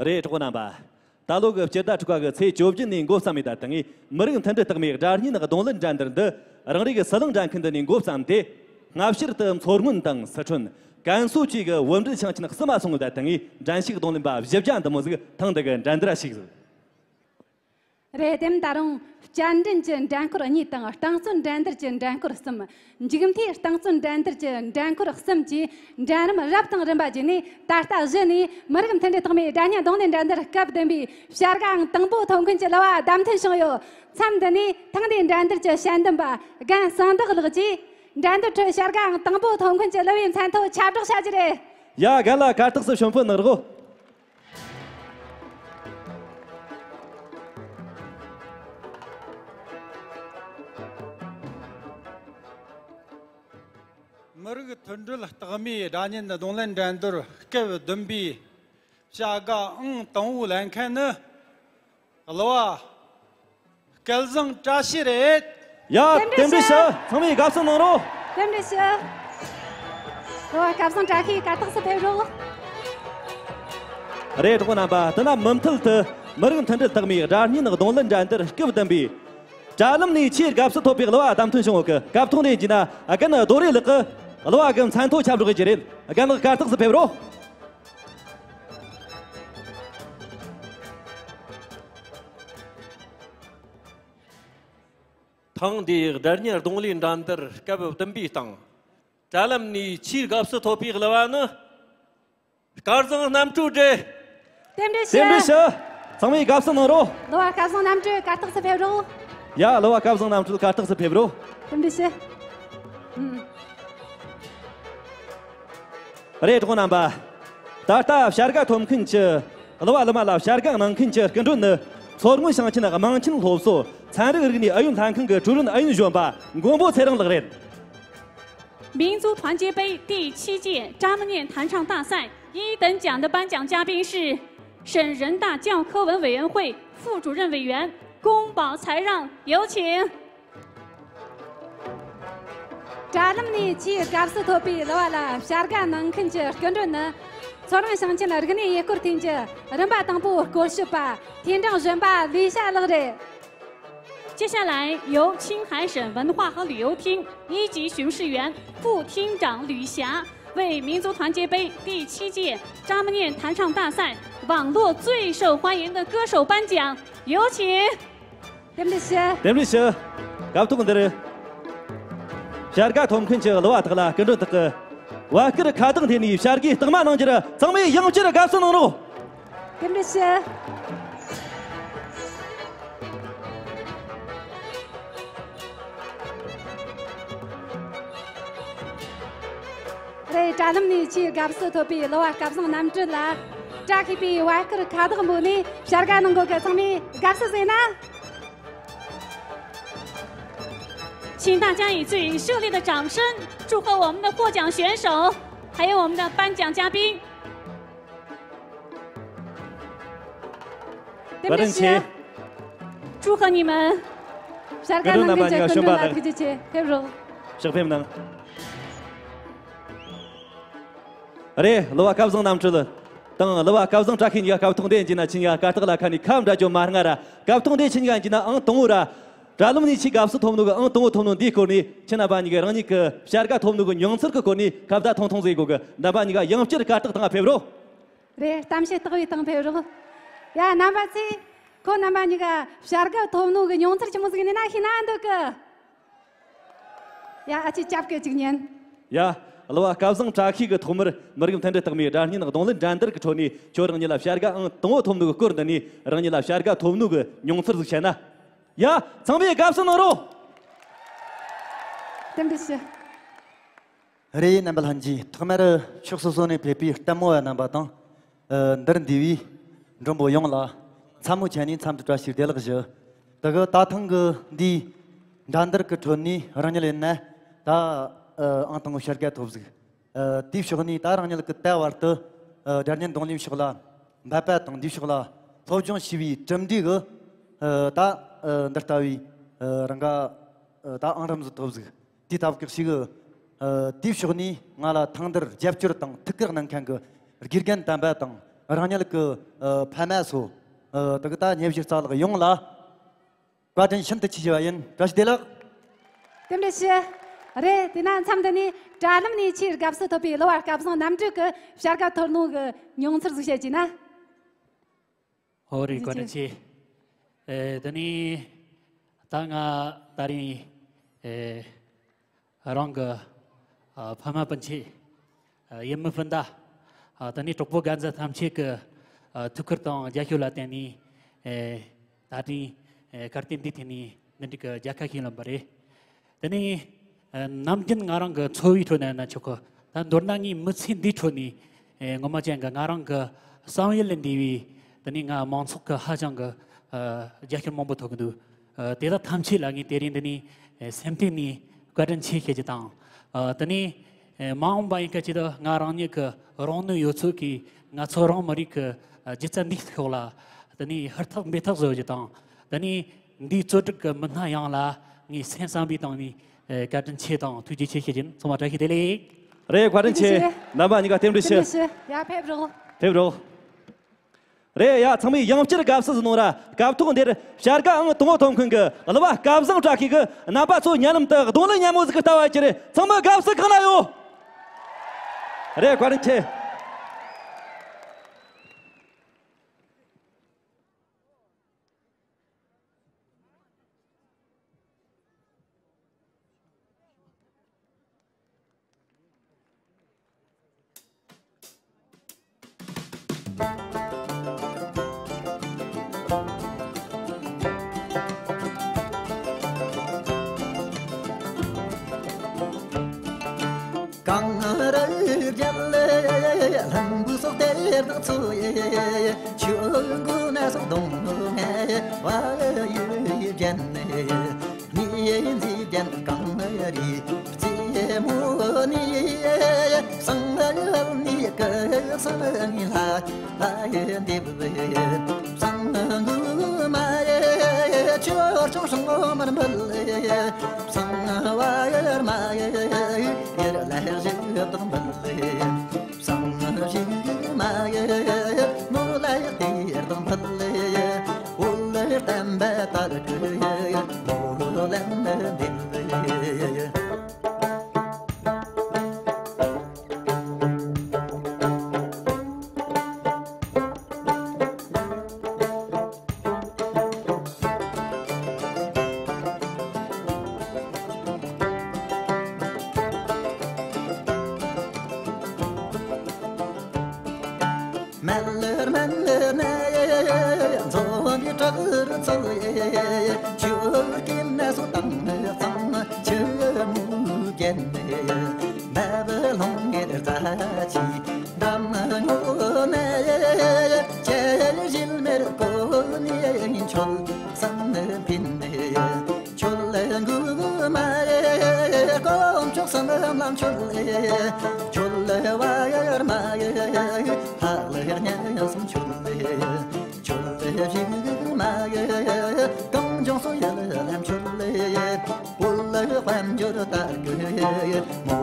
རེད། གྲོགས་པོ་རྣམ་པ། ད་ལོ་གི་སྤྱི་ཟླ་དྲུག་པ་གི་ཚེས་བཅོ་བརྒྱད་ནས་འགོ་བརྩམས་ཡོད་པ་དང་། མི་རིགས་མཐུན་སྒྲིལ་རྟགས་མའི་སྒྲ་སྙན་རྡུང་ལེན་འགྲན་བསྡུར་འདི་རང་རེ་གི་ཟི་ལིང་འགྲན་ཁུལ་འདི་ནས་འགོ་བརྩམས་ཏེ། སྔ་ཕྱིར་དུ་མཚོ་སྔོན་དང་སི་ཁྲོན། ཀན་སུའུ་བཅས་ཀྱི་བུ་འབྲེལ་ཞིང་ཆེན་གསུམ་མ་སོང་ཡོད་པ་དང་། འགྲན་ཞུགས་རྡུང་ལེན་པ་བཞི་བརྒྱ་འདི་མོ་ཟིག་ཐེངས་འདི་གི་འགྲན་བསྡུར་ཞུགས་ཟིག་རེད། དེ་ད་རུང་བསྐྱར་འགྲན་གྱི་འགྲན་ཁུལ་གཉིས་དང་། རྟིང་རྩོད་འགྲན་བསྡུར་གྱི་འགྲན་ཁུལ་གསུམ། མཇུག་མཐའི་རྟིང་རྩོད་འགྲན་བསྡུར་གྱི་འགྲན་ཁུལ་གསུམ་བཅས་འགྲན་རིམ་རབ་དང་རིམ་པ་བརྒྱུད་ནས། ད་ལྟ་གཞི་ནས་མི་རིགས་མཐུན་སྒྲིལ་རྟགས་མའི་སྒྲ་སྙན་རྡུང་ལེན་འགྲན་བསྡུར་སྐབས་བདུན་པའི་བྱ་དགའ་ཨང་དང་པོ་ཐོབ་མཁན་གྱི་གླུ་བ་བདམས་ཐོན་བྱུང་ཡོད། མཚམས་འདི་ནས་ཐེངས་འདིའི་འགྲན་བསྡུར་གྱི་དཔྱད་འདེམས་པ་རྒན་གསང་བདག་ལགས་ཀྱིས་འགྲན་བསྡུར་ཁྲོད་བྱ་དགའ་ཨང་དང་པོ་ཐོབ་མཁན་གྱི་གླུ་བའི་མཚན་ཐོ་ཁྱབ་བསྒྲགས་བྱ་རྒྱུ་རེད། ཡ། རྒན་ལགས་གར་སྟེགས་སུ་ཞོན་ཕུད་གནང་རོགས། མི་རིགས་མཐུན་སྒྲིལ་རྟགས་མའི་སྒྲ་སྙན་རྡུང་ལེན་འགྲན་བསྡུར་སྐབས་བདུན་པའི་བྱ་དགའ་ཨང་དང་པོ་ལེན་མཁན་ནི་གླུ་བ་སྐལ་བཟང་བཀྲ་ཤིས་རེད། ཡ། རྟེན་འབྲེལ་ཞུ། ཚང་མས་དགའ་བསུ་གནང་རོགས། རྟེན་འབྲེལ་ཞུ། གླུ་བ་སྐལ་བཟང་བཀྲ་ཤིས་གར་སྟེགས་སུ་ཕེབས་རོགས། རེད། གྲོགས་རྣམ་པ། དེ་ན་མུ་མཐུད་དུ་མི་རིགས་མཐུན་སྒྲིལ་རྟགས་མའི་སྒྲ་སྙན་རྡུང་ལེན་འགྲན་བསྡུར་སྐབས་བདུན་པའི་དྲ་ལམ་ནས་ཆེས་དགའ་བསུ་ཐོབ་པའི་གླུ་བ་བདམས་ཐོན་བྱུང་ཡོད་གི། སྐབས་ཐོག་ནས་བགྱིས་ན་རྒན་རྡོ་རེ་ལགས་ཀྱིས་གླུ་བ་གི་མཚན་ཐོ་ཁྱབ་བསྒྲགས་བྱེད་ཀྱི་རེད། རྒན་ལགས་གར་སྟེགས་སུ་ཕེབས་རོགས། ཐེངས་འདིའི་སྒྲ་སྙན་རྡུང་ལེན་འགྲན་བསྡུར་སྐབས་བདུན་པའི་སྟེང་། དྲ་ལམ་ནས་ཆེས་དགའ་བསུ་ཐོབ་པའི་གླུ་བ་ནི། སྐལ་བཟང་རྣམ་གྲོལ་རེད། རྟེན་འབྲེལ་ཞུ། རྟེན་འབྲེལ་ཞུ། ཚང་མས་དགའ་བསུ་གནང་རོགས། གླུ་བ་སྐལ་བཟང་རྣམ་གྲོལ་གར་སྟེགས་སུ་ཕེབས་རོགས། ཡ། གླུ་བ་སྐལ་བཟང་རྣམ་གྲོལ་གར་སྟེགས་སུ་ཕེབས་རོགས། རྟེན་འབྲེལ་ཞུ། ཨུམ། རེད། གྲོགས་རྣམ་པ། ད་ལྟ་བྱ་དགའ་ཐོབ་མཁན་གྱི་གླུ་བ་གླུ་མ་ལ་བྱ་དགའ་གནང་མཁན་གྱི་སྐུ་མགྲོན་ནི། མཚོ་སྔོན་ཞིང་ཆེན་དམངས་ཆེན་སློབ་གསོ་ཚན་རིག་རིག་གནས་ཨུ་ཡོན་ལྷན་ཁང་གི་ཀྲུའུ་རིན་ཨུ་ཡོན་གཞོན་པ་མགོན་པོ་ཚེ་རིང་ལགས་རེད། 民族团结杯第七届扎木念弹唱大赛一等奖的颁奖嘉宾是省人大教科文委员会副主任委员宫保才让，有请。 དྲ་ལམ་ནས་ཆེས་དགའ་བསུ་ཐོབ་པའི་གླུ་བ་ལ་བྱ་དགའ་གནང་མཁན་གྱི་སྐུ་མགྲོན་ནི། མཚོ་སྔོན་ཞིང་ཆེན་རིག་གནས་ཡུལ་སྐོར་ཐིན་གྱི་རིམ་པ་དང་པོའི་སྐོར་ཞིབ་པ་ཐིན་ཀྲང་གཞོན་པ་ལི་ཞ་ལགས་རེད། 接下来由青海省文化和旅游厅一级巡视员副厅长吕霞为民族团结杯第七届扎木念弹唱大赛网络最受欢迎的歌手颁奖，有请。 རྟེན་འབྲེལ་ཞུ། རྟེན་འབྲེལ་ཞུ། སྐབས་ཐོག་འདིར་བྱ་དགའ་ཐོབ་མཁན་གྱི་གླུ་བ་དག་ལ་སྐུ་མགྲོན་དག་གིས་བར་སྐོར་ཁ་བཏགས་འཐེན་ནས་བྱ་དགའི་རྟགས་མ་གནང་རྒྱུར། ཚང་མས་ཡང་བསྐྱར་དགའ་བསུ་གནང་རོགས། རྟེན་འབྲེལ་ཞུ། རེད། དྲ་ལམ་ནས་ཆེས་དགའ་བསུ་ཐོབ་པའི་གླུ་བ་སྐལ་བཟང་རྣམ་གྲོལ་ལ་བཀྲ་ཤིས་པའི་བར་སྐོར་ཁ་བཏགས་འབོད་ནས་བྱ་དགའ་གནང་གོ་གི། ཚང་མས་དགའ་བསུ་ཞུས་ན། 请大家以最热烈的掌声祝贺我们的获奖选手，还有我们的颁奖嘉宾。 རྟེན་འབྲེལ་ཞུ། བཀའ་དྲིན་ཆེ། 祝贺你们。 བྱ་དགའ་གནང་མཁན་གྱི་སྐུ་མགྲོན་ལ་ཐུགས་རྗེ་ཆེ། ཕེབས་རོགས། ཕྱག་ཕེབས་གནང་། རེད། གླུ་བ་སྐལ་བཟང་རྣམ་གྲོལ་དང་གླུ་བ་སྐལ་བཟང་བཀྲ་ཤིས་གཉིས་ཀ་སྐབས་ཐོག་འདིར་བགྱིས་ན་ཁྱེད་གཉིས་ཀ་གར་སྟེགས་ལ་ཁ་ནས་ཁ་འབྲལ་རྒྱུ་མ་སྔ་ར། སྐབས་ཐོག་འདིར་ཁྱེད་གཉིས་ཀ་བགྱིས་ན་ཨང་དང་པོ་ར། དྲ་ལམ་ནས་ཆེས་དགའ་བསུ་ཐོབ་ནོ་གི་ཨང་དང་པོ་ཐོབ་ནོ་འདིའི་སྐོར་ནས། ཁྱེད་རྣམ་པ་གཉིས་ཀས་རང་ཉིད་ཀྱི་བྱ་དགའ་ཐོབ་ནོ་གི་མྱོང་ཚོར་གྱི་སྐོར་ནས་ཁ་བརྡ་ཐུང་ཐུང་ཟིག་དགོས་གི། རྣམ་པ་གཉིས་ཀ་ཡང་བསྐྱར་གར་སྟེགས་སྟེང་ཕེབས་རོགས། རེད། གཏམ་བཤད་སྟེགས་བུའི་སྟེང་ཕེབས་རོགས། ཡ། རྣམ་པ་ཚོས་ཁོ་རྣམ་པ་གཉིས་ཀ་བྱ་དགའ་ཐོབ་ནོ་གི་མྱོང་ཚོར་ཆི་མོ་ཟིག་ཡིན་ན་ཤེས་ན་འདོད་གི། ཡ། ཨ་ཅེ་སྐྱབས་ཀྱི་གཅིག་ཉན། ཡ། གླུ་བ་སྐལ་བཟང་བཀྲ་ཤིས་ཀྱིས་ཐོག་མར་མི་རིགས་མཐུན་སྒྲིལ་རྟགས་མའི་སྒྲ་སྙན་རྡུང་ལེན་འགྲན་བསྡུར་གྱི་ཁྲོད་ནས་ཁྱོད་རང་ཉིད་ལ་བྱ་དགའ་ཨང་དང་པོ་ཐོབ་ནོ་གི་སྐོར་འདི་ནས་རང་ཉིད་ལ་བྱ་དགའ་ཐོབ་ནོ་གི་མྱོང་ཚོར་ཟིག་བཤད་ན། ཡ། ཚང་མས་དགའ་བསུ་གནང་རོགས། རྟེན་འབྲེལ་ཞུ། རེད། རྣམ་པ་ལྷན་རྒྱས། ཐོག་མར་ཕྱོགས་སོ་སོ་ནས་ཕེབས་པའི་ལྟད་མོ་བ་རྣམ་པ་དང་། ཨ། འདིར་འདུས་པའི་མགྲོན་པོ་ཡོངས་ལ་མཚན་མོ་ཆེ་ནས་འཚམས་འདྲི་བཀྲ་ཤིས་བདེ་ལེགས་ཞུ། དེ་གི་ད་ཐེངས་ཀྱི་འདིའི་འགྲན་བསྡུར་གྱི་ཁྲོད་ནས་རང་ཉིད་ཡིན་ན་ད། ཨ། ཨང་དང་པོ་བྱ་དགའ་ཐོབ་ཟིག། ཨ། དེའི་ཕྱོགས་ནས་ད་རང་ཉིད་ཀྱིས་ད་བར་དུ། ཨ། སྒྲ་སྙན་རྡུང་ལེན་ཕྱོགས་ལ་འབད་པ་དང་། འདིའི་ཕྱོགས་ལ་སློབ་སྦྱོང་བྱས་པའི་གྲུབ་འབྲས་ཀྱིས། ཨ། ད། ཨ། འདི་ལྟ་བུའི། ཨ། རང་ག་ད་ཨང་རིམ་ཟིག་ཐོབ་ཟིག། དེ་ལྟ་བུ་ཞིག། ཨ། དེའི་ཕྱོགས་ནས་ང་ལ་ཐེངས་འདིར་རྒྱབ་སྐྱོར་དང་ཐུགས་ཁུར་གནང་མཁན་གྱི་དགེ་རྒན་དམ་པ་དང་། རང་ཉིད་ཀྱི། ཨ། ཕ་མ་སོགས། ཨ། དེ་གི་ད་ཉེ་བཞི་རྩ་ལག་ཡོངས་ལ་བཀའ་དྲིན་ཤིན་ཏུ་ཆེ་ཞུ་བ་ཡིན། བཀྲ་ཤིས་བདེ་ལེགས། རྟེན་འབྲེལ་ཞུ། རེད། དེ་ན་མཚམས་འདི་ནས་དྲ་ལམ་ནས་ཆེས་དགའ་བསུ་ཐོབ་པའི་གླུ་བ་སྐལ་བཟང་རྣམ་གྲོལ་གྱི་བྱ་དགའ་ཐོབ་ནོ་གི་མྱོང་ཚོར་ཟིག་བཤད་ཀྱིས་ན། ཧོ་རེད། བཀའ་དྲིན་ཆེ། ཨེ། དེ་ནས་ད་ང་ད་རིང་ཨེ་རང་གི་ཨ་ཕ་མ་སྤུན་མཆེད། ཨ། ཡུལ་མི་སྤུན་ཟླ། ཨ། དེ་ནས་གྲོགས་པོ་རྒན་གཞོན་ཐམས་ཅད་ཀྱི་ཨ་ཐུགས་ཁུར་དང་རྒྱབ་སྐྱོར་ལ་བརྟེན་ནས། ཨེ། ད་ཐེངས་ཨེ་ཁ་རྟེན་འདི་ཐོན་ནས་འདི་འདྲའི་གི་མཇལ་ཁ་ཞིག་ལེན་པ་རེད། དེ་ནས་ཨ་ནམ་རྒྱུན་ང་རང་གི་འཚོ་བའི་ཁྲོད་ནས་ན་ཆོག་གི། ད་མདོར་ན་ངའི་མི་ཚེ་འདིའི་ཁྲོད་ནས་ཨེ་ངོ་མ་ཅན་གྱི་ང་རང་གི་བསམ་ཡུལ་ལས་འདས་པའི། དེ་ནས་ང་མང་ཚོགས་ཀྱི་ཧ་ཅང་གི་ཨ་རྒྱབ་སྐྱོར་མང་པོ་ཐོབ་ཀྱི་འདུག། ཨ། དེ་དག་ཐམས་ཅད་ལ་ངས་དེ་རིང་འདི་ནས་སེམས་གཏིང་ནས་བཀའ་དྲིན་ཆེ་ཞུ་རྒྱུ་དང་། ཨ། དེ་ནས་མ་འོངས་པ་ཡིན་ཁ་ཅིག་ཏུ་ང་རང་ཉིད་ཀྱི་རང་ནུས་ཡོད་ཚད་ཀྱིས་ང་ཚོ་རང་མི་རིགས་ཀྱི་སྒྱུ་རྩལ་འདིའི་ཐོག་ལ། དེ་ནས་ཧུར་ཐག་འབད་ཐག་བཟོ་རྒྱུ་དང་། དེ་ནས་འདིའི་གཙོ་སྒྲུབ་ཀྱི་མི་སྣ་ཡོངས་ལ་ངས་སེམས་བསམ་པའི་སྟེང་ནས་བཀའ་དྲིན་ཆེ་དང་ཐུགས་རྗེ་ཆེ་ཞུ་རྒྱུ་ཡིན། ཚང་མ་བཀྲ་ཤིས་བདེ་ལེགས། རེད། བཀའ་དྲིན་ཆེ། རྣམ་པ་གཉིས་ཀ་རྟེན་འབྲེལ་ཞུ། རྟེན་འབྲེལ་ཞུ། ཡ། ཕེབས་རོགས། ཕེབས་རོགས། རེད། ཡ། ཚང་མས་ཡང་བསྐྱར་དགའ་བསུ་ཟིག་གནང་ར། སྐབས་ཐོག་འདིར་བྱ་དགའ་ཨང་དང་པོ་ཐོབ་མཁན་གྱི་གླུ་བ་སྐལ་བཟང་བཀྲ་ཤིས་ཀྱིས་རྣམ་པ་ཚོ་ཉེ་ལམ་དུ་རྡུང་ལེན་སྙན་མོ་ཟིག་གི་ལྟ་བ་གྱིས། རེད། ཚང་མ་དགའ་བསུ་གང་ན་ཡོད། རེད། བཀའ་དྲིན་ཆེ། གངས་རི་རྒྱལ་ལ་ལྷུན་པོ་སོགས་དེར་དང་མཚོ་ཡི། ཆུ་འགོ་ན་སོགས་སྡོང་ངེ་བ་ཡི་རྒྱན། ཉི་འཛིན་ལྡན་གངས་རི་རྩེ་མོ་ནས། བསང་ནས་སྐུ་གསུམ་ལྷ་ལྷ་འདེབས། བསང་དགུ་མ་ཡི་ཆོས་སྐྱོང་སྲུང་མར་འབུལ། བསང་བར་མ་ཡི་ཡར་ལ་བཞི་དང་འབུལ། བསང་བཞི་མ་ཡི་ནོར་ལ་གཏེར་དང་འབུལ། འོད་བརྟན་པ་དར་གྱི་མོ་ལམ་འདེབས། མལ་ལེར་མལ་ལེར་ནས་མཛོ་འདི་བྲག་རུ་ཚུགས། ཆུ་རྐྱེན་ནས་སོ་དང་གཙང་ཆུ་མོ་རྒྱན། འབབ་ལོང་ངེར་རྩ་ཆི་འགྲམ་ངོ་ནས། ཅེ་ཞིལ་མེར་གོ་ནས་ཆོལ་བསམ་ཕིན། ཆོལ་འགུག་མ་ཡི་དཀོན་མཆོག་གསུམ་ལམ་ཆོལ། ཆོལ་བར་མ་ཡི་ལྷ་ལ་གཉའ་གསུམ་ཆོལ། ཆོལ་བཞི་མ་ཡི་གངས་ལྗོངས་སུ་ཡུལ་ལམ་ཆོལ། བོད་དཔལ་འབྱོར་དར་གྱི་མོ་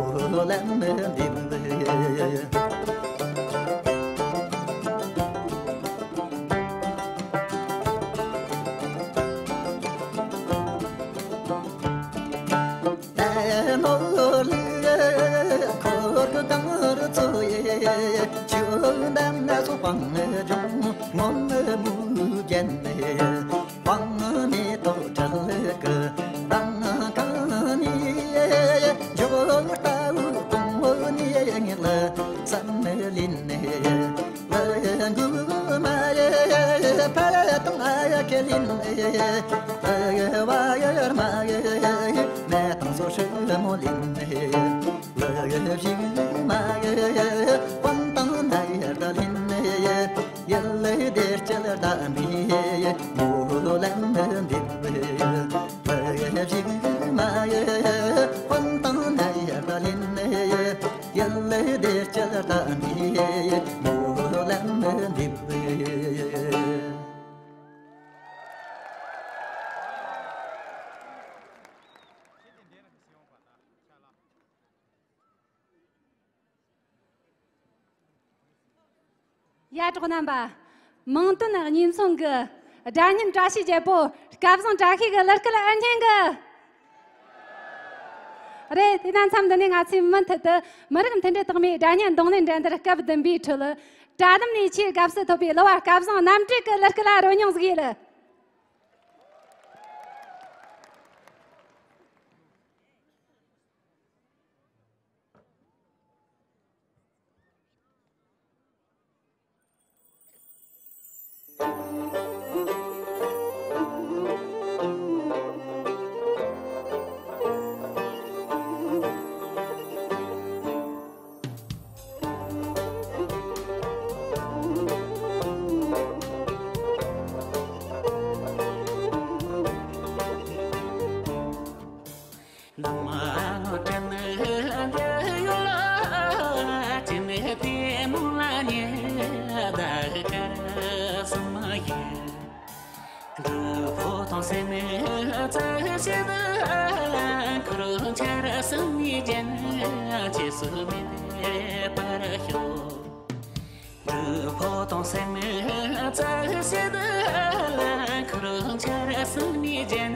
ལམ་འདེབས། ད་ནོར་ལུག་འཁོར་གི་གངས་རི་ཚོ་ཡི། ཆུ་འགྲམ་ན་སོ་སྤང་ལྗོངས་སྔོན་མོའི་རྒྱན། སྤང་མེ་ཏོག་བྲལ་གི་འདམ་གང་ནས། འཇོག་ལྟ་བུ་གོང་འོག་ནས་ངེད་ལ་བསམ་ལེན། ལ་འགུ་མ་ཡི་ཕ་དང་ཨ་ཡ་ཁེ་ལིན། ལ་བ་ཡར་མ་ཡི་མེ་དང་སོ་ཧྲི་མོ་ལིན། ལ་བཞི་མ་ཡི་དཔོན་དང་ནའི་ཡར་ད་ལིན། ཡལ་ལེ་བདེ་སྐྱིད་ལྡན་པའི་མོ་ལམ་འདེབས། ལ་བཞི་མ་ཡི་དཔོན་དང་ནའི་ཡར་ད་ལིན། ཡལ་ལེ་བདེ་སྐྱིད་ལྡན་པའི་མོ་ལམ་འདེབས། ཡ། གྲོགས་རྣམ་པ། མིང་དོན་གཉིས་མཚུངས་ཀྱི་སྒྲ་སྙན་བཀྲ་ཤིས་རྒྱལ་པོ། སྐལ་བཟང་བཀྲ་ཤིས་ཀྱི་གླུ་སྐད་ཨེ་སྙན་གི། རེད། དེ་ན་མཚམས་འདི་ནས་ང་ཚོས་མུ་མཐུད་དུ་མི་རིགས་མཐུན་སྒྲིལ་རྟགས་མའི་སྒྲ་སྙན་རྡུང་ལེན་འགྲན་བསྡུར་སྐབས་བདུན་པའི་ཁྲོད། གྲྭ་བསྡོམས་ནས་ཆེས་དགའ་བསུ་ཐོབ་པའི་གླུ་བ་སྐལ་བཟང་རྣམ་གྲོལ་གྱི་གླུ་སྐད་ལ་རོལ་མྱོང་ཟིག་ཡིན། ནམ་མཁའ་ནས་འདྲེན་ཡོད་ལ། ཅི་ནས་དེ་མོ་ལ་ཉེ་ད་གར་སོང་ཡོད། སྒྲུབ་ཕོ་དང་སེམས་རྩ་བྱེད་ལ། འཁོར་ཆ་ར་སེམས་ཉིད་ཅན་ཆེ་སུ་མེད་པར་ཤོག་སྒྲུབ་ཕོ་དང་སེམས་རྩ་བྱེད་ལ། འཁོར་ཆ་ར་སེམས་ཉིད་ཅན་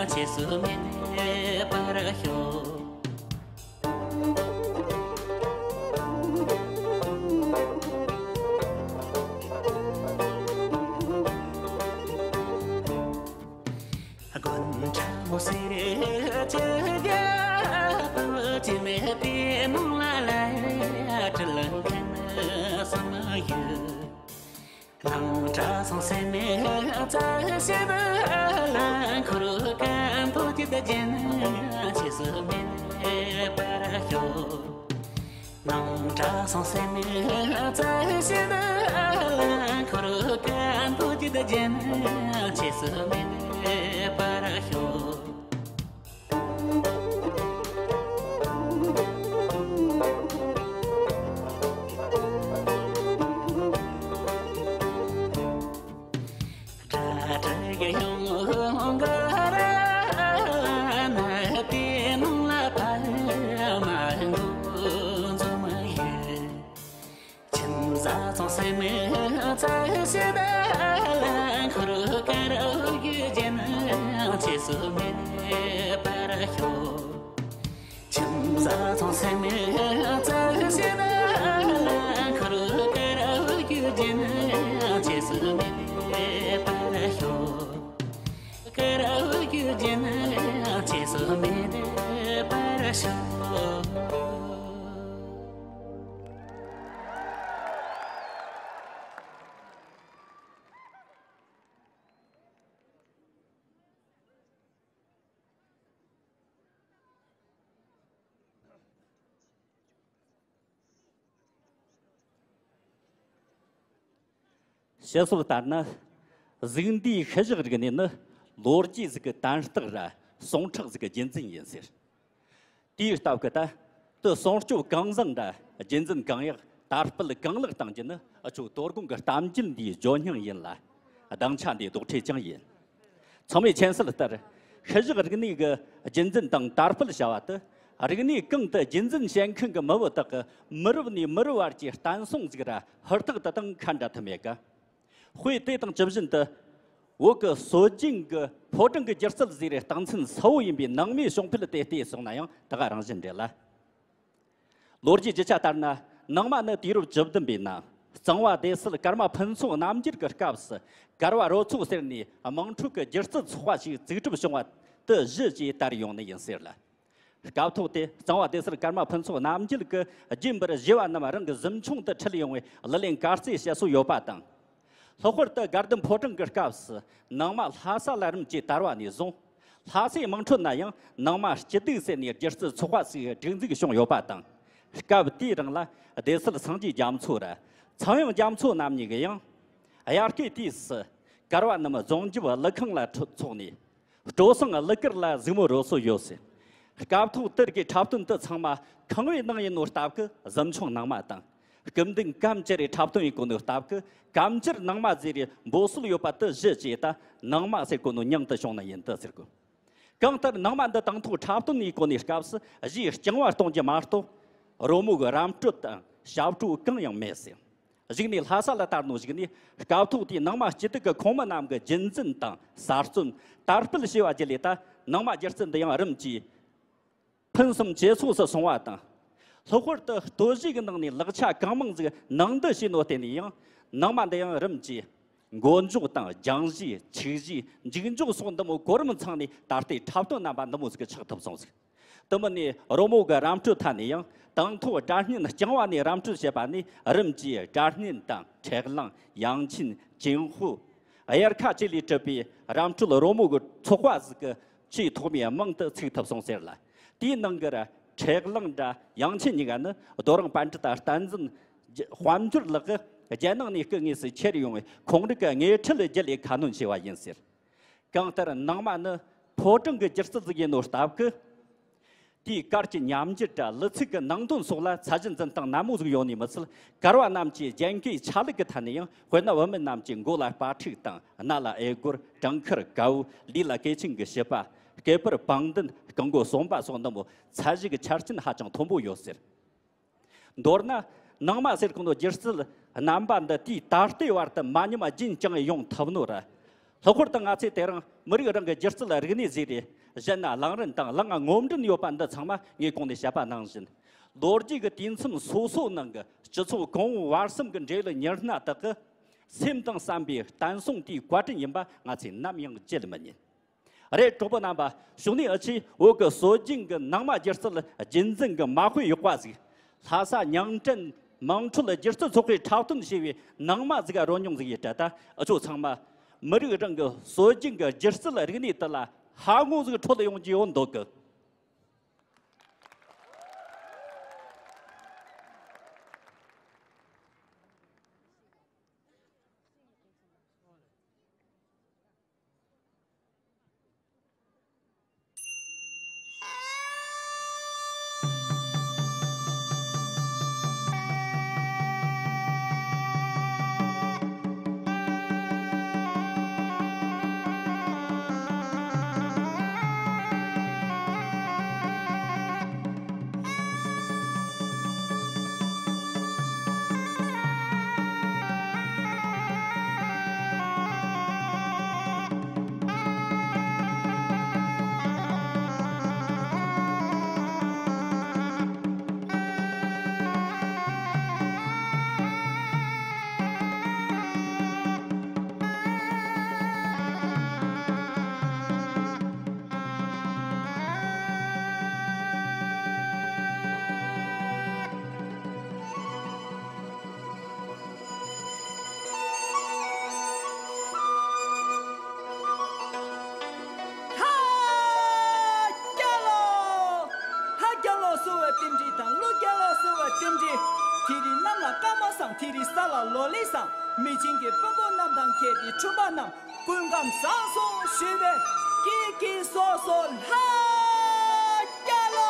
ཆེ་སུ་མེད་པར་ཤོག་དགུན་ཁྲ་མོ་སེར་གྱི་རྒྱལ་པོ། ཅི་མེད་པའི་ནང་ལ་ལ་དྲིན་མཁན་སུ་ཡོད། ནང་གྲྭ་ཚང་སེམས་རྩ་བྱེད་ལ། འཁོར་མཁན་བུ་ཁྱོད་རྒྱན་ཆེ་སུ་མེད་པར་ཤོག་ནང་གྲྭ་ཚང་སེམས་རྩ་བྱེད་ལ། འཁོར་མཁན་བུ་ཁྱོད་རྒྱན་ཆེ་སུ་མེད་པར་ཤོག་ཁྱིམ་བཟའ་ཚང་སེམས་རྩ་བྱེད་ལ། འཁོར་དཀར་རྒྱུ་རྒྱན་ཆེ་སུ་མེད་པར་ཤོག་ཁྱིམ་བཟའ་ཚང་སེམས་རྩ་བྱེད་ལ། འཁོར་དཀར་རྒྱུ་རྒྱན་ཆེ་སུ་མེད་པར་ཤོག་དཀར་རྒྱུ་རྒྱན་ཆེ་སུ་མེད་པར་ཤོག་ཞེས་སོགས་ལྟར་ན། གཟུགས་འདས་ཤུལ་བཞག་རིག་གནས་ནི་ལོ་རྒྱུས་ཟིག་གི་དན་རྟགས་ར་ཟུངས་ཁྲག་ཟིག་གི་རྒྱུན་འཛིན་ཡིན་ཟེར། དེའི་སྟབས་ཀྱིས་ད་དུ་སྲུང་སྐྱོབ་གང་བཟང་ར་རྒྱུན་འཛིན་གང་ཡག་དར་སྤེལ་གང་ལེགས་གཏང་རྒྱུ་ནི་འུ་ཆོ་དོ་དགོང་གི་གཏམ་རྒྱུད་འདིའི་བརྗོད་སྙིང་ཡིན་ལ། སྡིངས་ཆ་འདིའི་རྡོག་ཁྲེས་ཀྱང་ཡིན། ཚང་མས་མཁྱེན་གསལ་ལྟར། ཤུལ་བཞག་རིག་གནས་ཀྱི་རྒྱུན་འཛིན་དང་དར་སྤེལ་བྱ་བ་དེ། རིག་གནས་གང་དུ་རྒྱུན་འཛིན་བྱེད་མཁན་གྱི་མི་བུ་དག་གི་མི་རབས་ནས་མི་རབས་བར་གྱི་བསྟན་སྲུང་ཟིག་ར་ཧུར་ཐག་དེ་དང་ཁ་འདྲ་ཐུབ་མེད་ཀ་དཔེ་དེ་དང་ཇི་བཞིན་དུ། བོད་ཀྱི་སྲོལ་རྒྱུན་གྱི་ཕོ་བྲང་གི་སྒྱུ་རྩལ་ཟེར་རེ་རྟགས་མཚན་གསལ་བོ་ཡིན་པའི་ནང་མའི་བྱུང་འཕེལ་དེ་བལྟས་སོང་ན་ཡང་དེ་ག་རང་བཞིན་རེད་ལ། ལོ་རྒྱུས་རྒྱུ་ཆ་ལྟར་ན། ནང་མ་ནི་དུས་རབས་བཅུ་བདུན་པའི་ནང་གཙང་བ་སྡེ་སྲིད་ཀརྨ་ཕུན་ཚོགས་རྣམ་རྒྱལ་གྱི་སྐབས་སུ་གར་བ་རོལ་ཚོགས་ཟེར་ནས་དམངས་ཁྲོད་ཀྱི་སྒྱུ་རྩལ་ཚོགས་པ་ཞིག་བཙུགས་གྲུབ་བྱུང་བ་དེ་གཞི་བཅས་དར་ཡོང་ནི་ཡིན་ཟེར་ལ། སྐབས་ཐོག་དེ་གཙང་བ་སྡེ་སྲིད་ཀརྨ་ཕུན་ཚོགས་རྣམ་རྒྱལ་གྱིས་རྒྱུན་པར་བཞི་བ་རྣམས་རང་གི་གཟིམ་ཆུང་དུ་ཁྲིད་ཡོང་བའི་གླུ་ལེན་དཀར་རྩེ་བཤད་སྲོལ་ཡོད་པ་དང་། ལྷག་པར་དུ་དགའ་ལྡན་ཕོ་བྲང་གི་སྐབས་སུ་ནང་མ་ལྷ་ས་ལ་རིམ་གྱིས་དར་བ་ནས་བཟུང་། ལྷ་སའི་དམངས་ཁྲོད་ན་ཡང་ནང་མ་སྐྱིད་སྡུག་ཟེར་ནས་སྒྱུ་རྩལ་ཚོགས་པ་ཞིག་སྒྲིག་འཛུགས་བྱུང་ཡོད་པ་དང་། སྐབས་དེའི་རིང་ལ་སྡེ་སྲིད་སངས་རྒྱས་རྒྱ་མཚོ་ར་ཚངས་དབྱངས་རྒྱ་མཚོ་རྣམ་གཉིས་ཀྱིས་ཡང་དབྱར་ཁའི་དུས་སུ་གར་བ་རྣམས་རྫོང་རྒྱབ་ཀླུ་ཁང་ལ་འཚོགས་ནས། སྤྲོ་གསེང་གླུ་གར་ལ་གཟིགས་མོ་རོལ་སྲོལ་ཡོད་ཟེར། སྐབས་ཐོག་དེར་གྱི་འཁྲབ་སྟོན་དུ་ཚང་མ་ཁང་བའི་ནང་ཡིན་ནོ་སྟབས་ཀྱིས་གཟིམ་ཆུང་ནང་མ་དང་། སྐུ་མདུན་གམ་བཅར་རེ་འཁྲབ་སྟོན་ཡིན་གོ་ནོ་སྟབས་ཀྱིས་གམ་བཅར་ནང་མ་ཟེར་རེ་འབོད་སྲོལ་ཡོད་པ་དེ་གཞི་བྱས་ད་ནང་མ་ཟེར་གོ་ནོ་མྱིང་དུ་བྱུང་ནི་ཡིན་དུ་ཟེར་གོ། གང་ལྟར་ནང་མ་འདི་དང་ཐོག་འཁྲབ་སྟོན་ཡིན་གོ་ནོའི་སྐབས་སུ་གཞིས་རྐྱང་བ་གཏོང་རྒྱུ་མ་གཏོགས་རོལ་མོ་གི་རམ་སྤྲོད་དང་ཞབས་བྲོ་གང་ཡང་མེད་ཟེར། གཞུག་ནས་ལྷ་ས་ལ་དར་ནོ་གཞུག་ནས་སྐབས་ཐོག་དེའི་ནང་མ་སྐྱིད་སྡུག་གི་ཁོངས་མི་རྣམས་ཀྱི་རྒྱུན་འཛིན་དང་གསར་རྩོམ་དར་སྤེལ་བྱས་པ་བརྒྱུད་ལས། ད་ནང་མ་སྒྱུ་རྩལ་འདི་ཡང་རིམ་གྱིས་ཕུན་སུམ་ཇེ་ཚོགས་སུ་སོང་བ་དང་། ལྷག་པར་དུ་སྟོད་གཞས་ཀྱི་ནང་ནས་ལག་ཆ་གང་མང་ཟིག་ནང་འདྲེན་བྱས་ནོ་བརྟེན་ནས་ཡང་ནང་མ་འདི་ཡང་རིམ་གྱིས་མགོ་འཇོག་དང་སྦྱང་གཞས། འཁྱུག་གཞས། མཇུག་འཇོག་སོགས་འདི་མོ་གོ་རིམ་ཚང་ནས་ད་ལྟའི་འཁྲབ་སྟོན་རྣམ་པ་འདི་མོ་ཟིག་ཆགས་ཐུབ་སོང་ཟིག། དེ་མིན་ནས་རོལ་མོ་གི་ར་འཕྲོད་ཐད་ནས་ཡང་དང་ཐོག་སྒྲ་སྙན་རྐྱང་བ་ནས་ར་འཕྲོད་བྱེད་པ་ནས་རིམ་གྱིས་སྒྲ་སྙན་དང་འཕྲེད་གླེང་། དབྱངས་ཅན། ཅིན་ཧུ། དབྱར་ཁ་བཅས་ལས་གྲུབ་པའི་ར་འཕྲོད་རོལ་མོ་གི་ཚོགས་པ་ཟིག་གི་ཆེས་ཐོག་མའི་མིང་དུ་ཚུགས་ཐུབ་སོང་ཟེར་ལ། དེའི་ནང་གི་ར་འཕྲེད་གླེང་ར་དབྱངས་ཅན་གཉིས་ཀ་ནི་རྡོ་རིང་པཎྜི་ཏ་བསྟན་འཛིན་དཔལ་འབྱོར་ལགས་ཀྱིས་རྒྱལ་ནང་ནས་སྐུ་དངོས་སུ་ཁྱེར་ཡོང་བའི་ཁོང་རང་གི་དངོས་འཕྲིན་བརྒྱུད་ལས་ཁ་སྣོན་བྱས་པ་ཡིན་ཟེར། གང་ལྟར་ནང་མ་ནི་ཕོ་བྲང་གི་སྒྱུ་རྩལ་ཟིག་ཡིན་ནོ་སྟབས་ཀྱིས། དེའི་གར་གྱི་ཉམས་འགྱུར་དང་གླུ་ཚིག་གི་ནང་དོན་སོགས་ལ་ཚད་གཞི་འཛིན་སྟངས་ནན་མོ་ཟིག་ཡོད་ནི་མི་ཚད། གར་བ་རྣམས་ཀྱིས་རྒྱན་གོས་ཆ་ལུགས་ཀྱི་ཐད་ནས་ཡང་དཔེར་ན་བུད་མེད་རྣམས་ཀྱིས་མགོ་ལ་སྤ་ཕྲུག་དང་། སྣ་ལ་འོད་སྒོར། བྲང་ཁར་གའུ། ལུས་ལ་སྐེད་ཆེན་གྱི་བྱིས་པ། སྐེད་པར་བང་མདུན། རྐང་མགོ་ཟོམ་པ་སོགས་འདི་མོ་ཚད་གཞི་གི་ཆ་རྐྱེན་ཧ་ཅང་མཐོན་པོ་ཡོད་ཟེར། མདོར་ན། ནང་མ་ཟེར་གོ་ནོ་སྒྱུ་རྩལ་རྣམ་པ་འདི་དུས་ད་ལྟའི་བར་དུ་མ་ཉམས་རྒྱུན་བསྐྱངས་ཡོང་ཐུབ་ནོ་ར། ལྷག་པར་དུ་ང་ཚོས་དེ་རིང་མི་རིགས་རང་གི་སྒྱུ་རྩལ་རིག་གནས་ཟིག་རེད། གཞན་ན་ལང་རིན་དང་ལང་ང་ངོམ་རིན་ཡོད་པ་འདི་ཚང་མ་ངས་གོང་ནས་བཤད་པ་ནང་བཞིན། ལོ་རྒྱུས་ཀྱི་དུས་མཚམས་སོ་སོའི་ནང་གི་སྤྱི་ཚོགས་གོང་འོག་བར་གསུམ་གྱི་འབྲེལ་ཡོད་ཉི་སྣ་དག་གི་སེམས་དང་བསམ་པའི་བསྟན་སྲུང་དེའི་བཀའ་དྲིན་ཡིན་པ་ང་ཚོས་ནམ་ཡང་བརྗེད་མི་ཉན། རེད། གྲོགས་པོ་རྣམ་པ། ཕྱོགས་ནས་ཨ་ཆེ་བོད་ཀྱི་སྲོལ་རྒྱུན་གྱི་ནང་མ་སྒྱུ་རྩལ་རྒྱུན་འཛིན་གྱི་མ་དཔེ་ཡག་པ་ཟིག། ལྷ་ས་ཉང་བྲན་དམངས་ཁྲོད་སྒྱུ་རྩལ་ཚོགས་པས་འཁྲབ་སྟོན་བྱས་པའི་ནང་མ་ཟིག་ག་རོལ་མྱོང་ཟིག་ཡིན་དྲ། ད་ཨ་ཆོ་ཚང་མ་མི་རིགས་རང་གི་སྲོལ་རྒྱུན་གྱི་སྒྱུ་རྩལ་རིག་གནས་དེ་ལ་ཧ་ངོ་ཟིག་འཕྲོད་ཡོང་རྒྱུ་ཡོད་འདོད་གི། ཧ་རྒྱལ་ལོ། ཧ་རྒྱལ་ལོ་ཟེར་བའི་རྟེན་འབྲེལ་དང་། ཀླུ་རྒྱལ་ལོ་ཟེར་བའི་རྟེན་འབྲེལ། དེ་རིང་གནམ་ལ་སྐར་མ་བཟང་། དེ་རིང་ས་ལ་ལོ་ལེགས་བཟང་། མི་ཆེན་གྱི་དཔོན་པོ་རྣམས་དང་ཁྱེད་ཀྱི་ཁྲོན་པ་རྣམས་སྐུ་ཁམས་བཟང་སོང་ཞུ་བའི་སྐྱིད་སྐྱིད་སོ་སོ་ཧ་རྒྱལ་ལོ།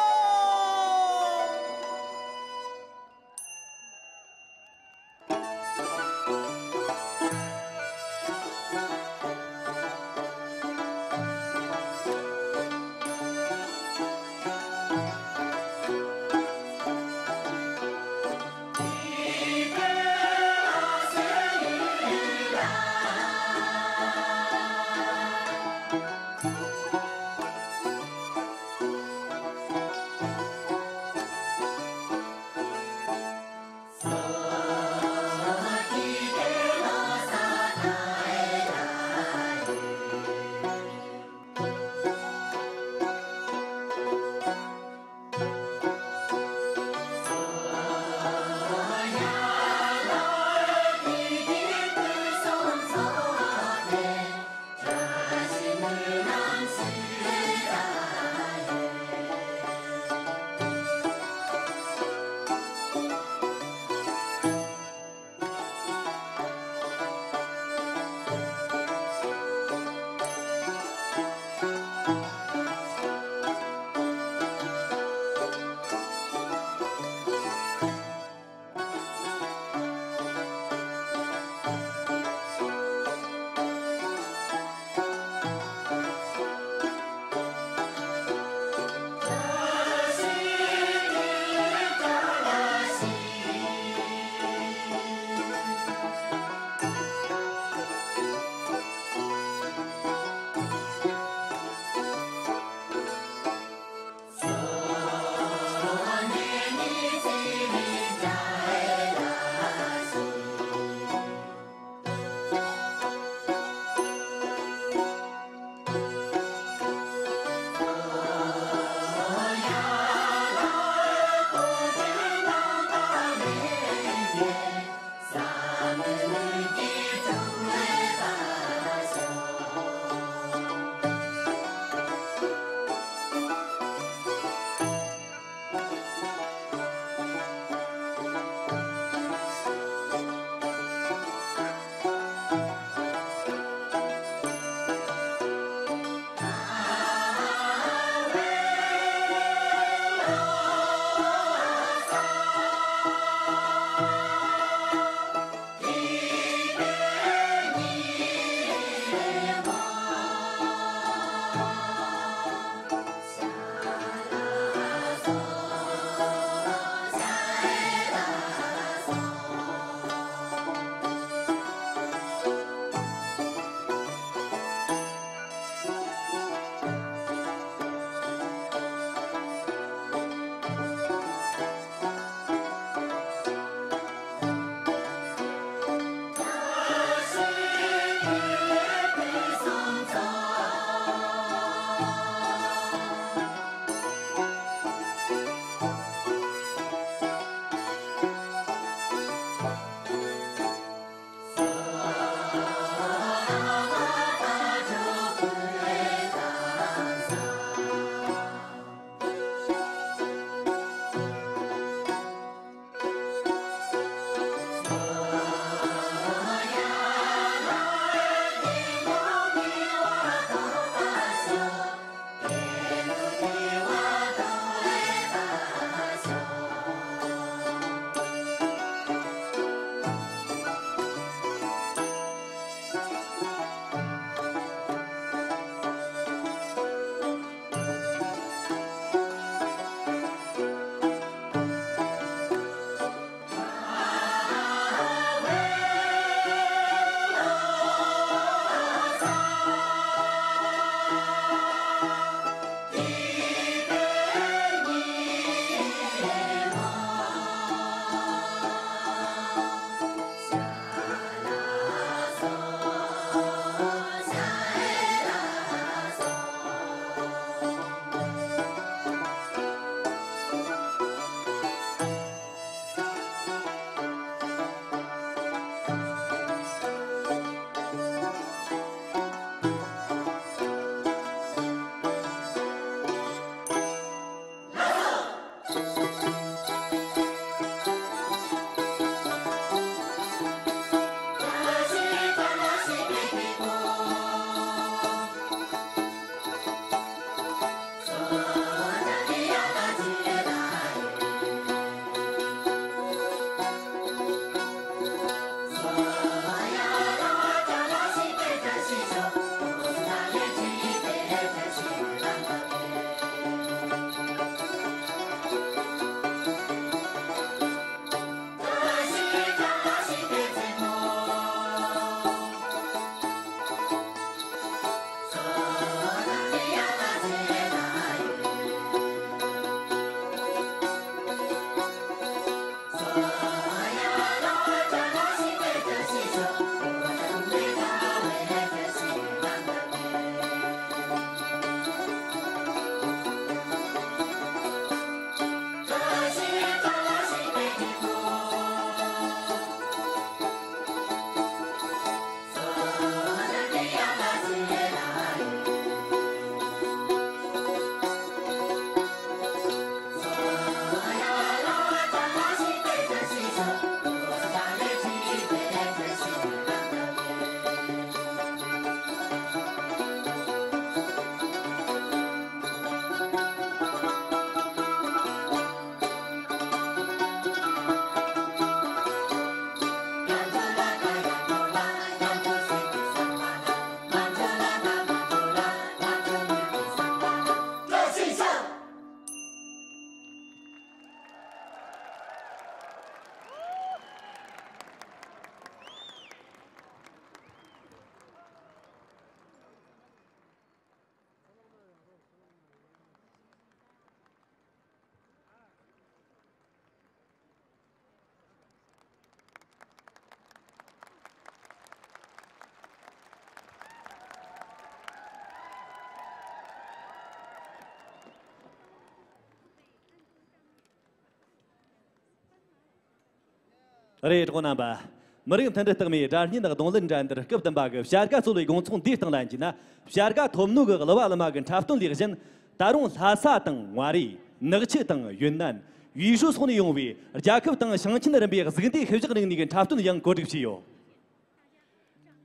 རེད། གྲོགས་རྣམ་པ། མི་རིགས་མཐུན་སྒྲིལ་རྟགས་མའི་སྒྲ་སྙན་གདོང་ལེན་འགྲན་བསྡུར་སྐབས་བདུན་པ་གི་བྱ་དགའ་སྩོལ་བའི་དགོང་ཚོགས་འདིའི་སྟེང་ལ་ཡིན་གྱི་ན། བྱ་དགའ་ཐོབ་ནོ་གི་གླུ་བ་གླུ་མ་གི་འཁྲབ་སྟོན་ལས་གཞན། ད་རུང་ལྷ་ས་དང་མངའ་རིས། ནག་ཆུ་དང་ཡུན་ནན། ཝུའུ་ཧྲུའུ་སོགས་ནས་ཡོང་བའི་རྒྱལ་ཁབ་དང་ཞིང་ཆེན་རིམ་པའི་གཟུགས་འདས་ཤུལ་བཞག་རིག་གནས་ཀྱི་འཁྲབ་སྟོན་ཡང་གོ་སྒྲིག་བྱས་ཡོད།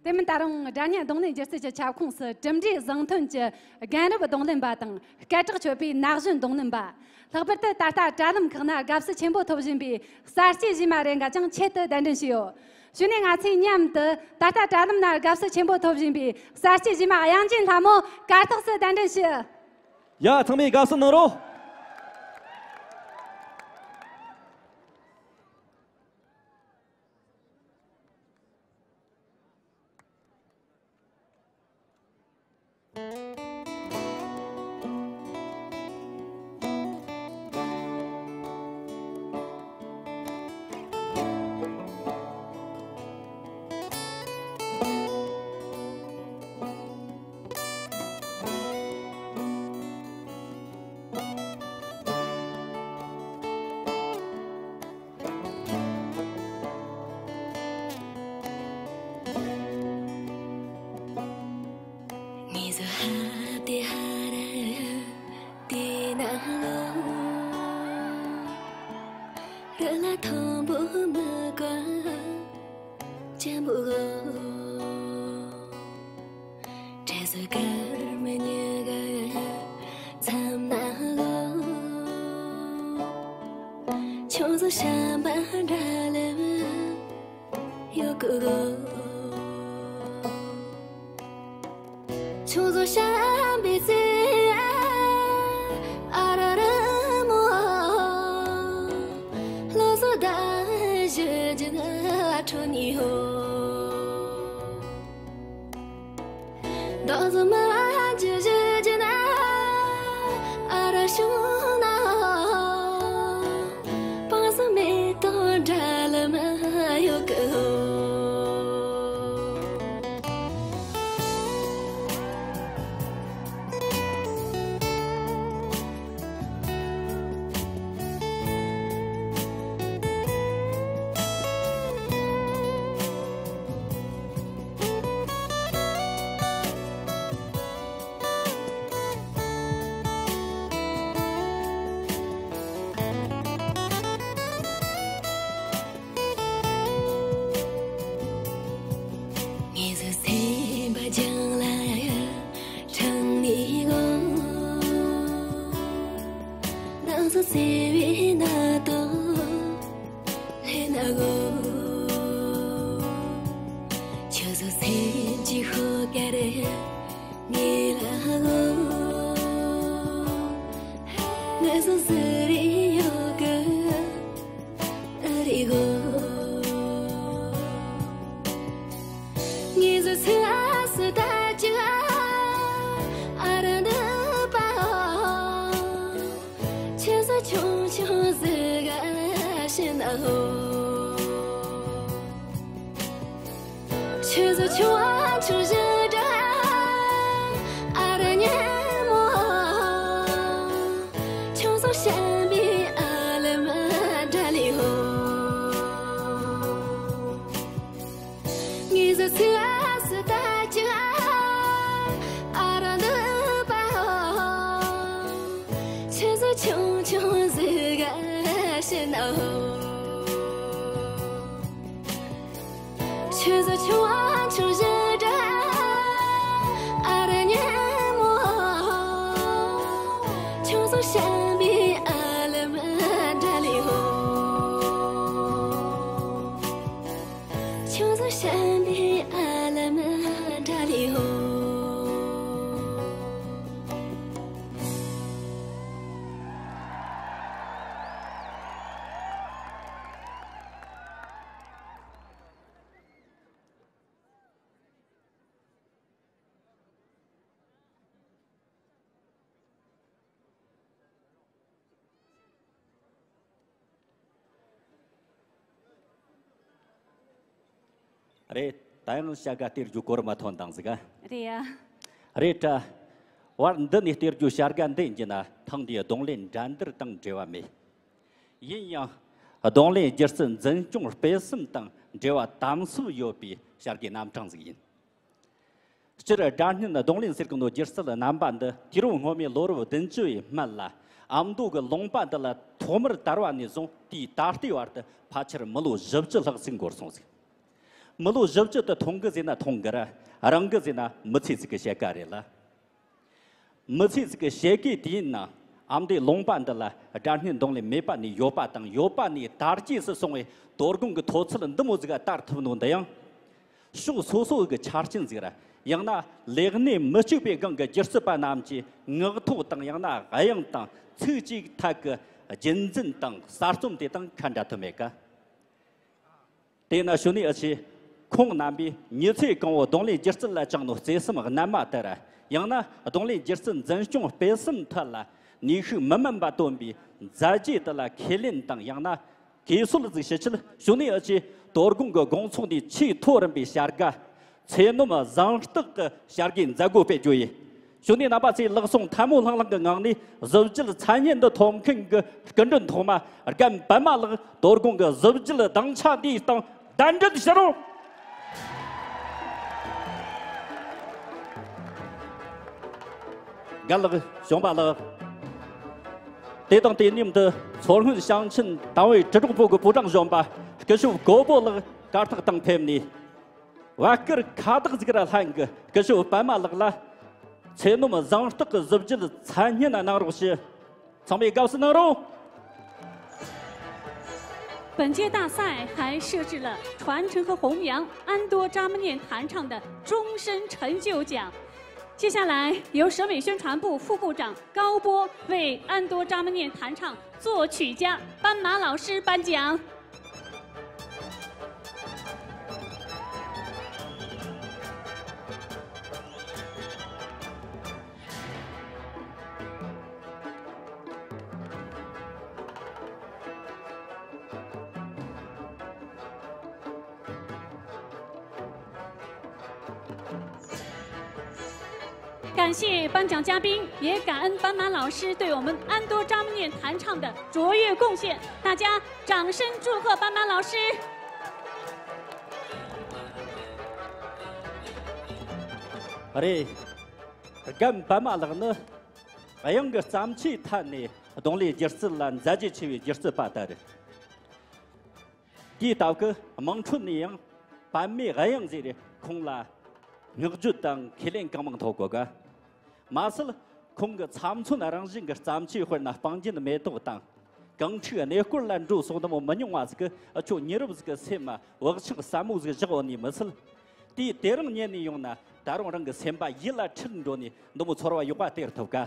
དེ་མིན་ད་རུང་སྒྲ་སྙན་གདོང་ལེན་སྒྱུ་རྩལ་གྱི་ཁྱབ་ཁོངས་སུ་གྲུབ་འབྲས་བཟང་ཐོན་གྱི་རྒན་རབས་གདོང་ལེན་པ་དང་སྐད་གྲགས་ཆོད་པའི་ན་གཞོན་གདོང་ལེན་པ། ལྷག་པར་དུ་ད་ལྟ་དྲ་ལམ་ཁག་ན་དགའ་བསུ་ཆེན་པོ་ཐོབ་བཞིན་པའི་གསར་སྐྱེས་གཞས་མ་རེ་འགའ་ཀྱང་ཆེད་དུ་གདན་འདྲེན་ཞུས་ཡོད། གཞུག་ནས་ང་ཚོས་མཉམ་དུ་ད་ལྟ་དྲ་ལམ་ན་དགའ་བསུ་ཆེན་པོ་ཐོབ་བཞིན་པའི་གསར་སྐྱེས་གཞས་མ་དབྱངས་ཅན་ལྷ་མོ་གར་སྟེགས་སུ་གདན་འདྲེན་ཞུ། ཡ། ཚང་མས་དགའ་བསུ་གནང་རོགས། རེད། ད་ཡང་བྱ་དགའ་སྟེར་རྒྱུ་གོ་ར་མ་ཐོན་དང་ཟིག་ག་རེད་ཡ། རེད་དྲ། བར་འདི་ནས་སྟེར་རྒྱུ་བྱ་དགའ་འདི་ཡིན་གྱི་ན་ཐེངས་འདིའི་རྡུང་ལེན་འགྲན་བསྡུར་དང་འབྲེལ་བ་མེད། ཡིན་ཡང་ གདོང་ལེན་སྒྱུ་རྩལ་འཛིན་སྐྱོང་སྤེལ་གསུམ་དང་འབྲེལ་བ་དམ་ཟབ་ཡོད་པའི་བྱ་དགའི་རྣམ་གྲངས་ཟིག་ཡིན། སྤྱིར་སྒྲ་སྙན་གདོང་ལེན་ཟེར་གི་ནོ་སྒྱུ་རྩལ་རྣམ་པ་འདི་དུས་རབས་སྔོན་མའི་ལོ་རབས་བདུན་ཅུ་ཡི་སྨད་ལ་ཨ་མདོ་གི་ལུང་པ་འདི་ལ་ཐོག་མར་དར་བ་ནས་བཟུང་དེའི་ད་ལྟའི་བར་དུ་ཕལ་ཆེར་མི་ལོ་བཞི་བཅུ་ལྷག་ཟིག་འགོར་སོང་ཟིག། མི་ལོ་བཞི་བཅུ་དེ་མཐོང་གི་ཟེར་ན་མཐོང་གི་ར། རིང་གི་ཟེར་ན་མི་ཚེ་ཟིག་གི་ཕྱེད་ཀ་རེད་ལ། མི་ཚེ་ཟིག་གི་ཕྱེད་ཀའི་དུས་ཡུན་ནང་ཨ་མདོའི་ལུང་པ་འདི་ལ་སྒྲ་སྙན་གདོང་ལེན་མེད་པ་ནས་ཡོད་པ་དང་ཡོད་པ་ནས་དར་རྒྱས་སུ་སོང་བའི་དོ་དགོང་གི་མཐོ་ཚད་འདི་མོ་ཟིག་ག་དར་ཐུབ་ནོ་འདི་ཡང་། ཕྱོགས་སོ་སོ་གི་ཆ་རྐྱེན་ཟིག་ར། ཡང་ན་ལས་གནས་མི་གཅིག་པའི་སྒང་གི་སྒྱུ་རྩལ་པ་རྣམས་ཀྱི་ངག་ཐོག་དང་ཡང་ན་དབྱངས་དང་ཚིག་གཅིག་ཐད་ཀྱི་རྒྱུན་འཛིན་དང་གསར་རྩོམ་དེ་དང་ཁ་འདྲ་ཐུབ་མེད་ཀ། དེས་ན་ཞུ་ནི་ཨ་ཆེ། ཁོང་རྣམ་པས་མྱི་ཚེ་གང་བོ་གདོང་ལེན་སྒྱུ་རྩལ་ལ་བཅངས་ནོ་བརྩེ་སེམས་རྣལ་མ་ལྟར། ཡང་ན་གདོང་ལེན་སྒྱུ་རྩལ་འཛིན་སྐྱོང་སྤེལ་གསུམ་ཐད་ལ་ནུས་ཤུགས་མི་དམན་པ་བཏོན་པའི་མཛད་རྗེས་དེ་ལ་ཁས་ལེན་དང་ཡང་ན་གུས་གསོལ་ཟིག་ཞུ་ཆེད་ཞུ་ནི་ཨ་ཆེ། དོ་དགོང་གི་དགོང་ཚོགས་འདིའི་ཆེས་མཐོ་རིམ་པའི་བྱ་དགའ། ཚེ་ནོམ་གཟེངས་རྟགས་ཀྱི་བྱ་དགའི་མཛད་སྒོ་སྤེལ་རྒྱུ་ཡིན། ཞུ་ནི་རྣམ་པ་ཚོས་ལག་ཟུང་ཐལ་མོ་ལྷང་ལྷང་གི་ངང་ནས་གཟི་བརྗིད་མཚན་སྙན་འདི་ཐོབ་མཁན་གྱི་སྐུ་མགྲོན་ཐོག་མ་རྒན་པད་མ་ལགས་དོ་དགོང་གི་གཟི་བརྗིད་སྡིངས་ཆ་འདིའི་སྟེང་གདན་འདྲེན་ཞུ་རོགས། རྒན་ལགས། གཞོན་པ་ལགས། དེ་དང་དེ་མཉམ་དུ་མཚོ་སྔོན་ཞིང་ཆེན་ཏང་ཨུའི་དྲིལ་སྒྲོག་པུའུ་གི་པུའུ་ཀྲང་གཞོན་པ་སྐུ་ཞབས་གོ་པོ་ལགས་གར་སྟེགས་སྟེང་ཕེབས་ནས། བར་སྐོར་ཁ་བཏགས་ཟིག་ར་ལྷན་གྱི་སྐུ་ཞབས་པད་མ་ལགས་ལ་ཚེ་ནོམ་གཟེངས་རྟགས་ཀྱི་གཟི་བརྗིད་མཚན་སྙན་གནང་རོགས་ཞུ། ཚང་མས་དགའ་བསུ་གནང་རོགས། 本届大赛还设置了传承和弘扬安多扎木念弹唱的终身成就奖。接下来，由省委宣传部副部长高波为安多扎木念弹唱作曲家斑马老师颁奖。 感谢颁奖嘉宾，也感恩斑马老师对我们安多扎木念弹唱的卓越贡献。大家掌声祝贺斑马老师。 རེད། རྒན་པད་མ་ལགས་ནི་དབྱངས་ཀྱི་བརྩམས་ཆོས་ཐད་ནས་གདོང་ལེན་སྒྱུ་རྩལ་ལ་མཛད་རྗེས་ཆེ་བའི་སྒྱུ་རྩལ་པ་དེ་རེད། དེའི་སྟབས་ཀྱིས་དམངས་ཁྲོད་ནས་ཡང་པད་མའི་དབྱངས་ཟེར་ཁོང་ལ་བསྔགས་བརྗོད་དང་ཁས་ལེན་གང་མང་ཐོབ་གོ་ག། མ་ཟད་ཁོང་གི་ཚབ་མཚོན་རང་བཞིན་གྱི་བརྩམས་ཆོས་དཔེར་ན་སྤང་རྒྱན་མེ་ཏོག་དང་། གངས་ཁྲོད་གནས་སྐོར་ལ་འགྲོ་སོགས་འདི་མོ་མི་ཉུང་བ་ཟིག་གིས་ཁྱོད་མྱི་རབས་ཟིག་གི་སེམས་མ་བག་ཆགས་ཟབ་མོ་ཟིག་བཞག་ཡོད་ནི་མི་ཚད། དེའི་དེ་རིང་ཉན་ནས་ཡོང་ན་ད་རུང་རང་གི་སེམས་པ་ཡིད་ལ་འཁྲིལ་འགྲོ་ནས་འདི་མོ་ཚོར་བ་ཡོད་པ་སྟེར་ཐུབ་ག།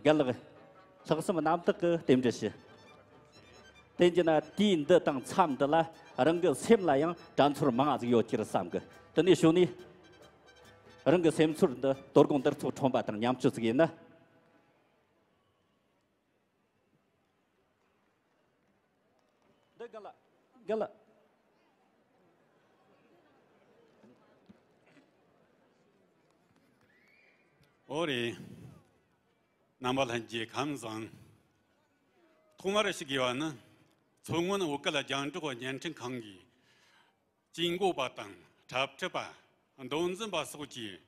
རྒན་ལགས། ལྷག་བསམ་རྣམ་དག་གིས་རྟེན་འབྲེལ་ཞུ། དེ་བྱས་ན་དུས་འདི་དང་མཚམས་འདི་ལ་རང་གི་སེམས་ལ་ཡང་དྲན་ཚོར་མང་ང་ཟིག་ཡོད་ཀྱི་རེད་བསམ་གི། དེ་ནས་ཞུ་ནས་རང་གི་སེམས་ཚོར་འདི་དོ་དགོང་འདིར་ཚོགས་ཁྲོམ་པ་དང་མཉམ་སྤྱོད་ཟིག་ཡིན་ན། འདི་ག་ལ། ག་ལ། ཨོ་རེད། རྣམ་པ་ལྷན་རྒྱས་ཁམས་བཟང་། ཐོག་མར་ཞུ་དགོས་པ་ནི། མཚོ་སྔོན་བོད་སྐད་རྒྱང་སྒྲོག་བརྙན་འཕྲིན་ཁང་གིས། ཇུས་འགོད་པ་དང་འཁྲབ་ཁྲིད་པ། མདོ་འཛིན་པ་སོགས་ཀྱིས།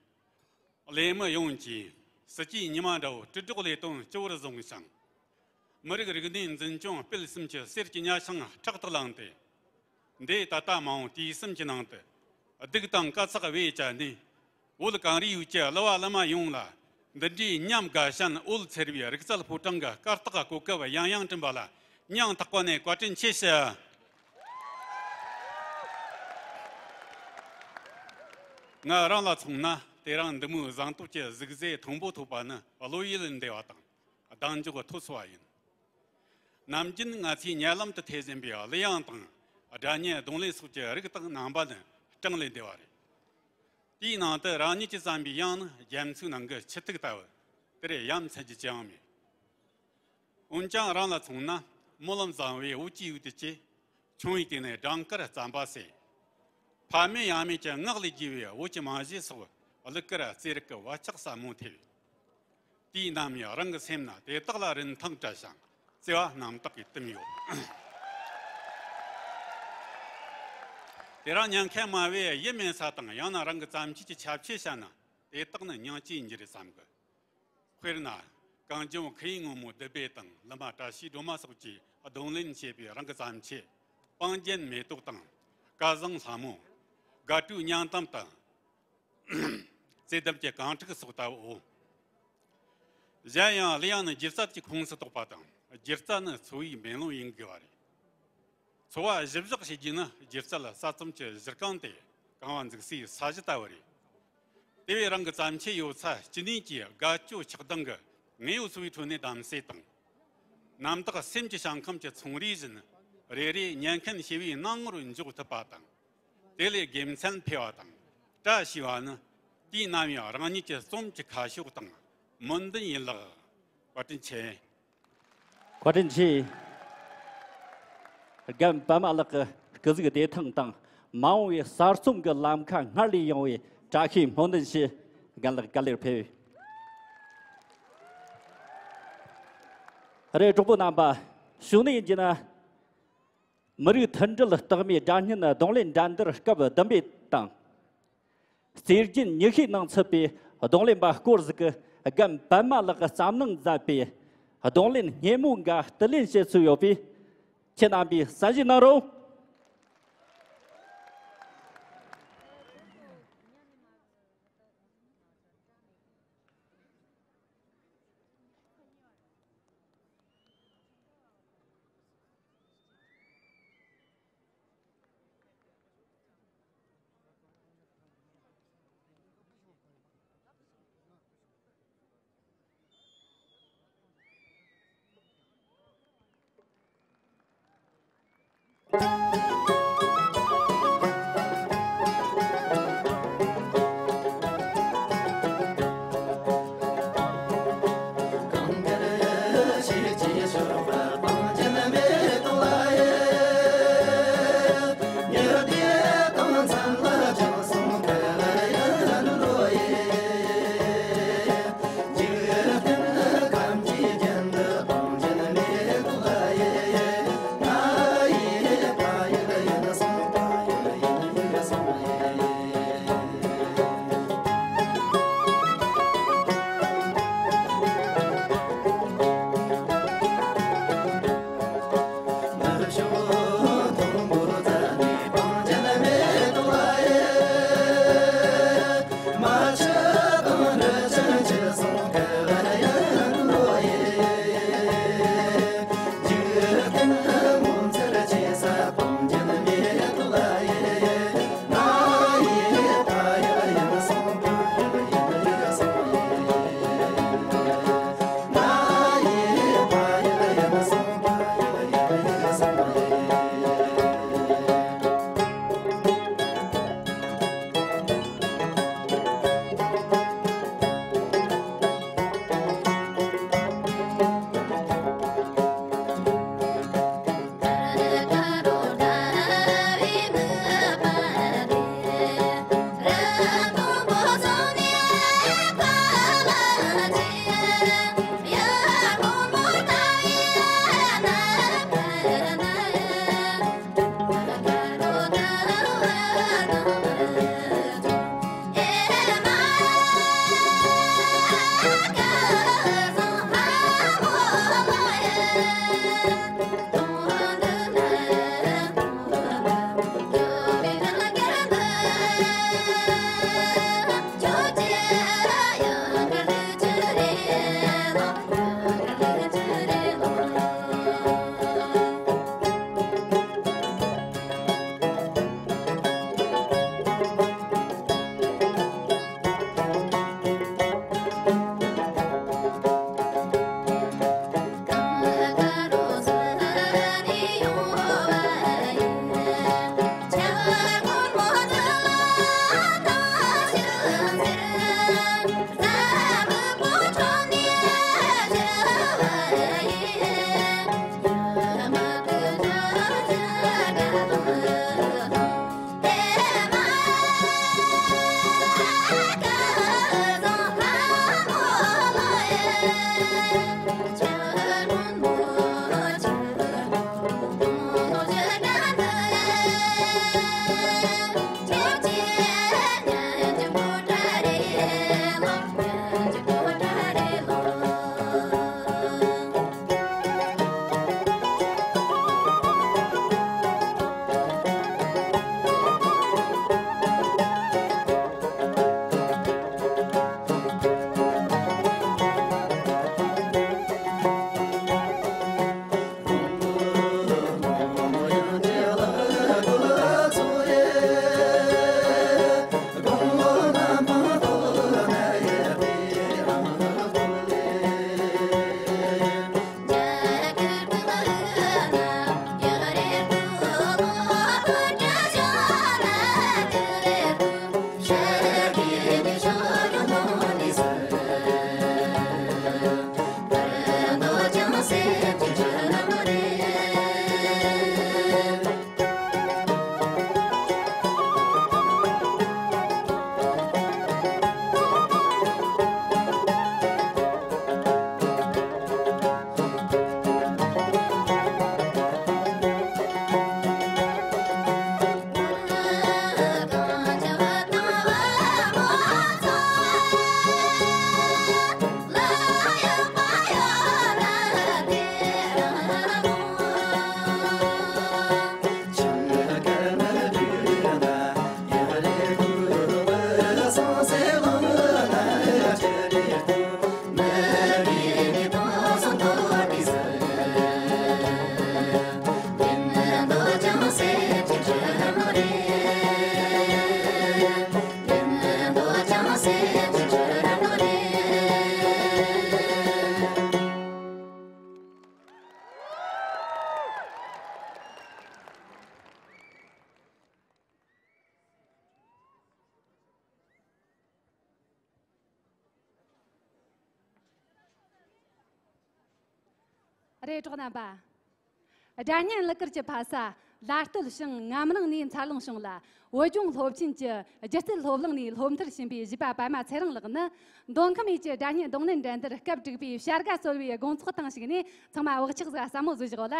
ལས་མི་ཡོངས་ཀྱིས་སྲིད་ཇུས་ཉི་མ་འདྲ་བོ་དྲིལ་སྒྲོག་ལས་དོན་ལྕི་བོར་བཟུང་ཞིང་། མི་རིགས་རིག་གནས་འཛིན་སྐྱོང་སྤེལ་གསུམ་གྱི་གསེར་གྱི་ཉ་ཆང་ཕྲག་ཏུ་བླངས་ཏེ། འདས་ད་ལྟ་མ་འོངས་དུས་གསུམ་གྱི་ནང་དུ་སྡུག་དང་དཀའ་ཚེགས་བེད་སྤྱད་ནས། བོད་གངས་རིའི་ཡུལ་གྱི་གླུ་བ་གླུ་མ་ཡོངས་ལ་འདི་འདྲའི་ཉམས་དགའ་ཞིང་འོད་འཚེར་བའི་རིག་རྩལ་ཕོ་བྲང་གི་སྐར་རྟགས་གོ་སྐབས་ཡང་ཡང་བསྐྲུན་པ་ལ་སྙིང་ཐག་པ་ནས་བཀའ་དྲིན་ཆེ་ཞུ། ང་རང་ལ་མཚོན་ན་དེ་རིང་འདི་མོའི་གཟེངས་རྟགས་ཀྱི་གཟིགས་ཟས་མཐོན་པོ་ཐོབ་པ་ནི་བློ་ཡུལ་འདས་པ་དང་གདེང་འཇོག་ཐོབ་སོང་བ་ཡིན། ནམ་རྒྱུན་ང་ཚོས་ཉེ་ལམ་དུ་ཐོས་ཟིན་པའི་གླུ་དབྱངས་དང་སྒྲ་སྙན་རྡུང་ལེན་སོགས་ཀྱི་རིགས་དག་རྣམ་པ་ནི་གྲངས་ལས་འདས་པ་རེད། དེའི་ནང་དུ་རང་ཉིད་ཀྱིས་བརྩམས་པའི་དབྱངས་ནི་རྒྱ་མཚོའི་ནང་གི་ཆུ་ཐིགས་ལྟ་བུ། དེར་ཡ་མཚན་རྒྱུ་ཅི་ཡང་མེད། འོན་ཀྱང་རང་ལ་མཚོན་ན་སྨོན་ལམ་བཟང་བའི་འོད་ཀྱི་འོད་དུ་བཅས། ཆུང་བའི་དུས་ནས་སྦྲང་དཀར་རྩམ་པ་ཟས། ཕ་མེས་ཡང་མེས་ཀྱི་ངག་ལས་རྒྱས་པའི་འོད་ཀྱི་རྨང་གཞི་སོགས་གླུ་གར་རྩེད་རིགས་ཀྱི་བག་ཆགས་ཟབ་མོ་ཐེབས། དུས་ནམ་ཡང་རང་གི་སེམས་ན་དེ་དག་ལ་རིན་ཐང་སྤྲད་ཞིང་བརྩེ་བ་རྣམ་དག་གིས་བསྟིམས་ཡོད། དེ་རིང་ཉན་མཁན་མང་བོས་ཡིད་སྨོན་ས་དང་། ཡང་ན་རང་གི་བརྩམས་ཆོས་ཀྱི་ཁྱབ་ཆེ་བཤད་ན། དེ་དག་ནི་སྙིང་རྗེ་ཡིན་རྒྱུ་རེད་བསམ་གི། དཔེར་ན། གངས་ལྗོངས་ཁུ་ཡུག་སྔོན་མོ་བདུད་བྷེ་དང་། ལི་མ་བཀྲ་ཤིས་སྒྲོལ་མ་སོགས་ཀྱིས་རྡུང་ལེན་བྱས་པའི་རང་གི་བརྩམས་ཆོས། སྤང་རྒྱན་མེ་ཏོག་དང་། སྐལ་བཟང་ལྷ་མོ། དགའ་སྤྲོའི་སྙིང་གཏམ་དང་། བརྩེ་དམ་གྱི་གང་དྲུག་སོགས་ལྟ་བུའོ། གཞན་ཡང་གླུ་དབྱངས་ནི་སྒྱུ་རྩལ་གྱི་ཁོངས་སུ་གཏོགས་པ་དང་། སྒྱུ་རྩལ་ནི་འཚོ་བའི་མེ་ལོང་ཡིན་དགོས་པ་རེད། འཚོ་བ་གཞི་བཞག་བྱེད་རྒྱུ་ནི་སྒྱུ་རྩལ་གསར་རྩོམ་གྱི་གཞི་རྐང་སྟེ། རྐང་བ་འཛུགས་སའི་ས་གཞི་ལྟ་བུ་རེད། དེ་བས་རང་གི་བརྩམས་ཆོས་ཡོད་ཚད་ཅི་ནུས་ཀྱིས་དགའ་སྐྱོ་ཆགས་སྡང་གི་དངོས་ཡོད་འཚོ་བའི་ཁྲོད་ནས་བདམས་གསེས་དང་། རྣམ་དག་སེམས་ཀྱི་ཞིང་ཁམས་ཀྱི་ཚོང་རིས་བཞིན། རེ་རེ་ཉན་མཁན་ཞི་བའི་སྣང་ངོར་འཇོག་ཐུབ་པ་དང་། དེ་ལས་དགེ་མཚན་འཕེལ་བ་དང་། བཀྲ་ཤིས་པ་ནི་དུས་ནམ་ཡང་རང་ཉིད་ཀྱི་རྩོམ་གྱི་ཁ་ཕྱོགས་དང་སྨོན་འདུན་ཡིན་ལགས། བཀའ་དྲིན་ཆེ། བཀའ་དྲིན་ཆེ། རྒན་པད་མ་ལགས་ཀྱི་སྐུ་གཟུགས་བདེ་ཐང་དང་། མ་འོངས་པའི་གསར་རྩོམ་གྱི་ལམ་ཁ་སྔར་ལས་ཡངས་པའི་བཀྲ་ཤིས་སྨོན་འདུན་ཞུ། རྒན་ལགས་བཀའ་ལེར་ཕེབས། རེད། གྲོགས་པོ་རྣམ་པ། གཞུག་ནས་ཡིན་གྱི་ན། མི་རིགས་མཐུན་སྒྲིལ་རྟགས་མའི་སྒྲ་སྙན་རྡུང་ལེན་འགྲན་བསྡུར་སྐབས་བདུན་པའི་དང་། རྩེ་རྒྱན་ཉི་ཤུའི་ནང་ཚུད་པའི་རྡུང་ལེན་པ་སྐོར་ཟིག་གིས་རྒན་པད་མ་ལགས་ཀྱིས་བརྩམས་གནང་མཛད་པའི་རྡུང་ལེན་སྙན་མོ་འགའ་བསྡུ་ལེན་བྱེད་སྲོལ་ཡོད་པས། ཁྱེད་རྣམ་པས་གསན་བཞེས་གནང་རོགས། ལས་གྲོགས་རྣམ་པ། སྒྲ་སྙན་གླུ་གར་གྱི་ཕ་ས་ལ་སྟོད་ཞིང་ངམ་རླངས་ནས་འཚར་ལོངས་བྱུང་ལ། བོད་ལྗོངས་སློབ་ཆེན་གྱི་སྒྱུ་རྩལ་སློབ་གླིང་ནས་སློབ་མཐར་ཕྱིན་པའི་གཞས་པ་པད་མ་ཚེ་རིང་ལགས་ནི། མདོ་ཁམས་ཡུལ་གྱི་སྒྲ་སྙན་རྡུང་ལེན་འགྲན་བསྡུར་སྐབས་དྲུག་པའི་བྱ་དགའ་གསོལ་བའི་དགོང་ཚོགས་དང་གཞིགས་ནས་ཚང་མ་བག་ཆགས་ཟིག་ཟབ་མོ་བཟོ་བཞག་ལ།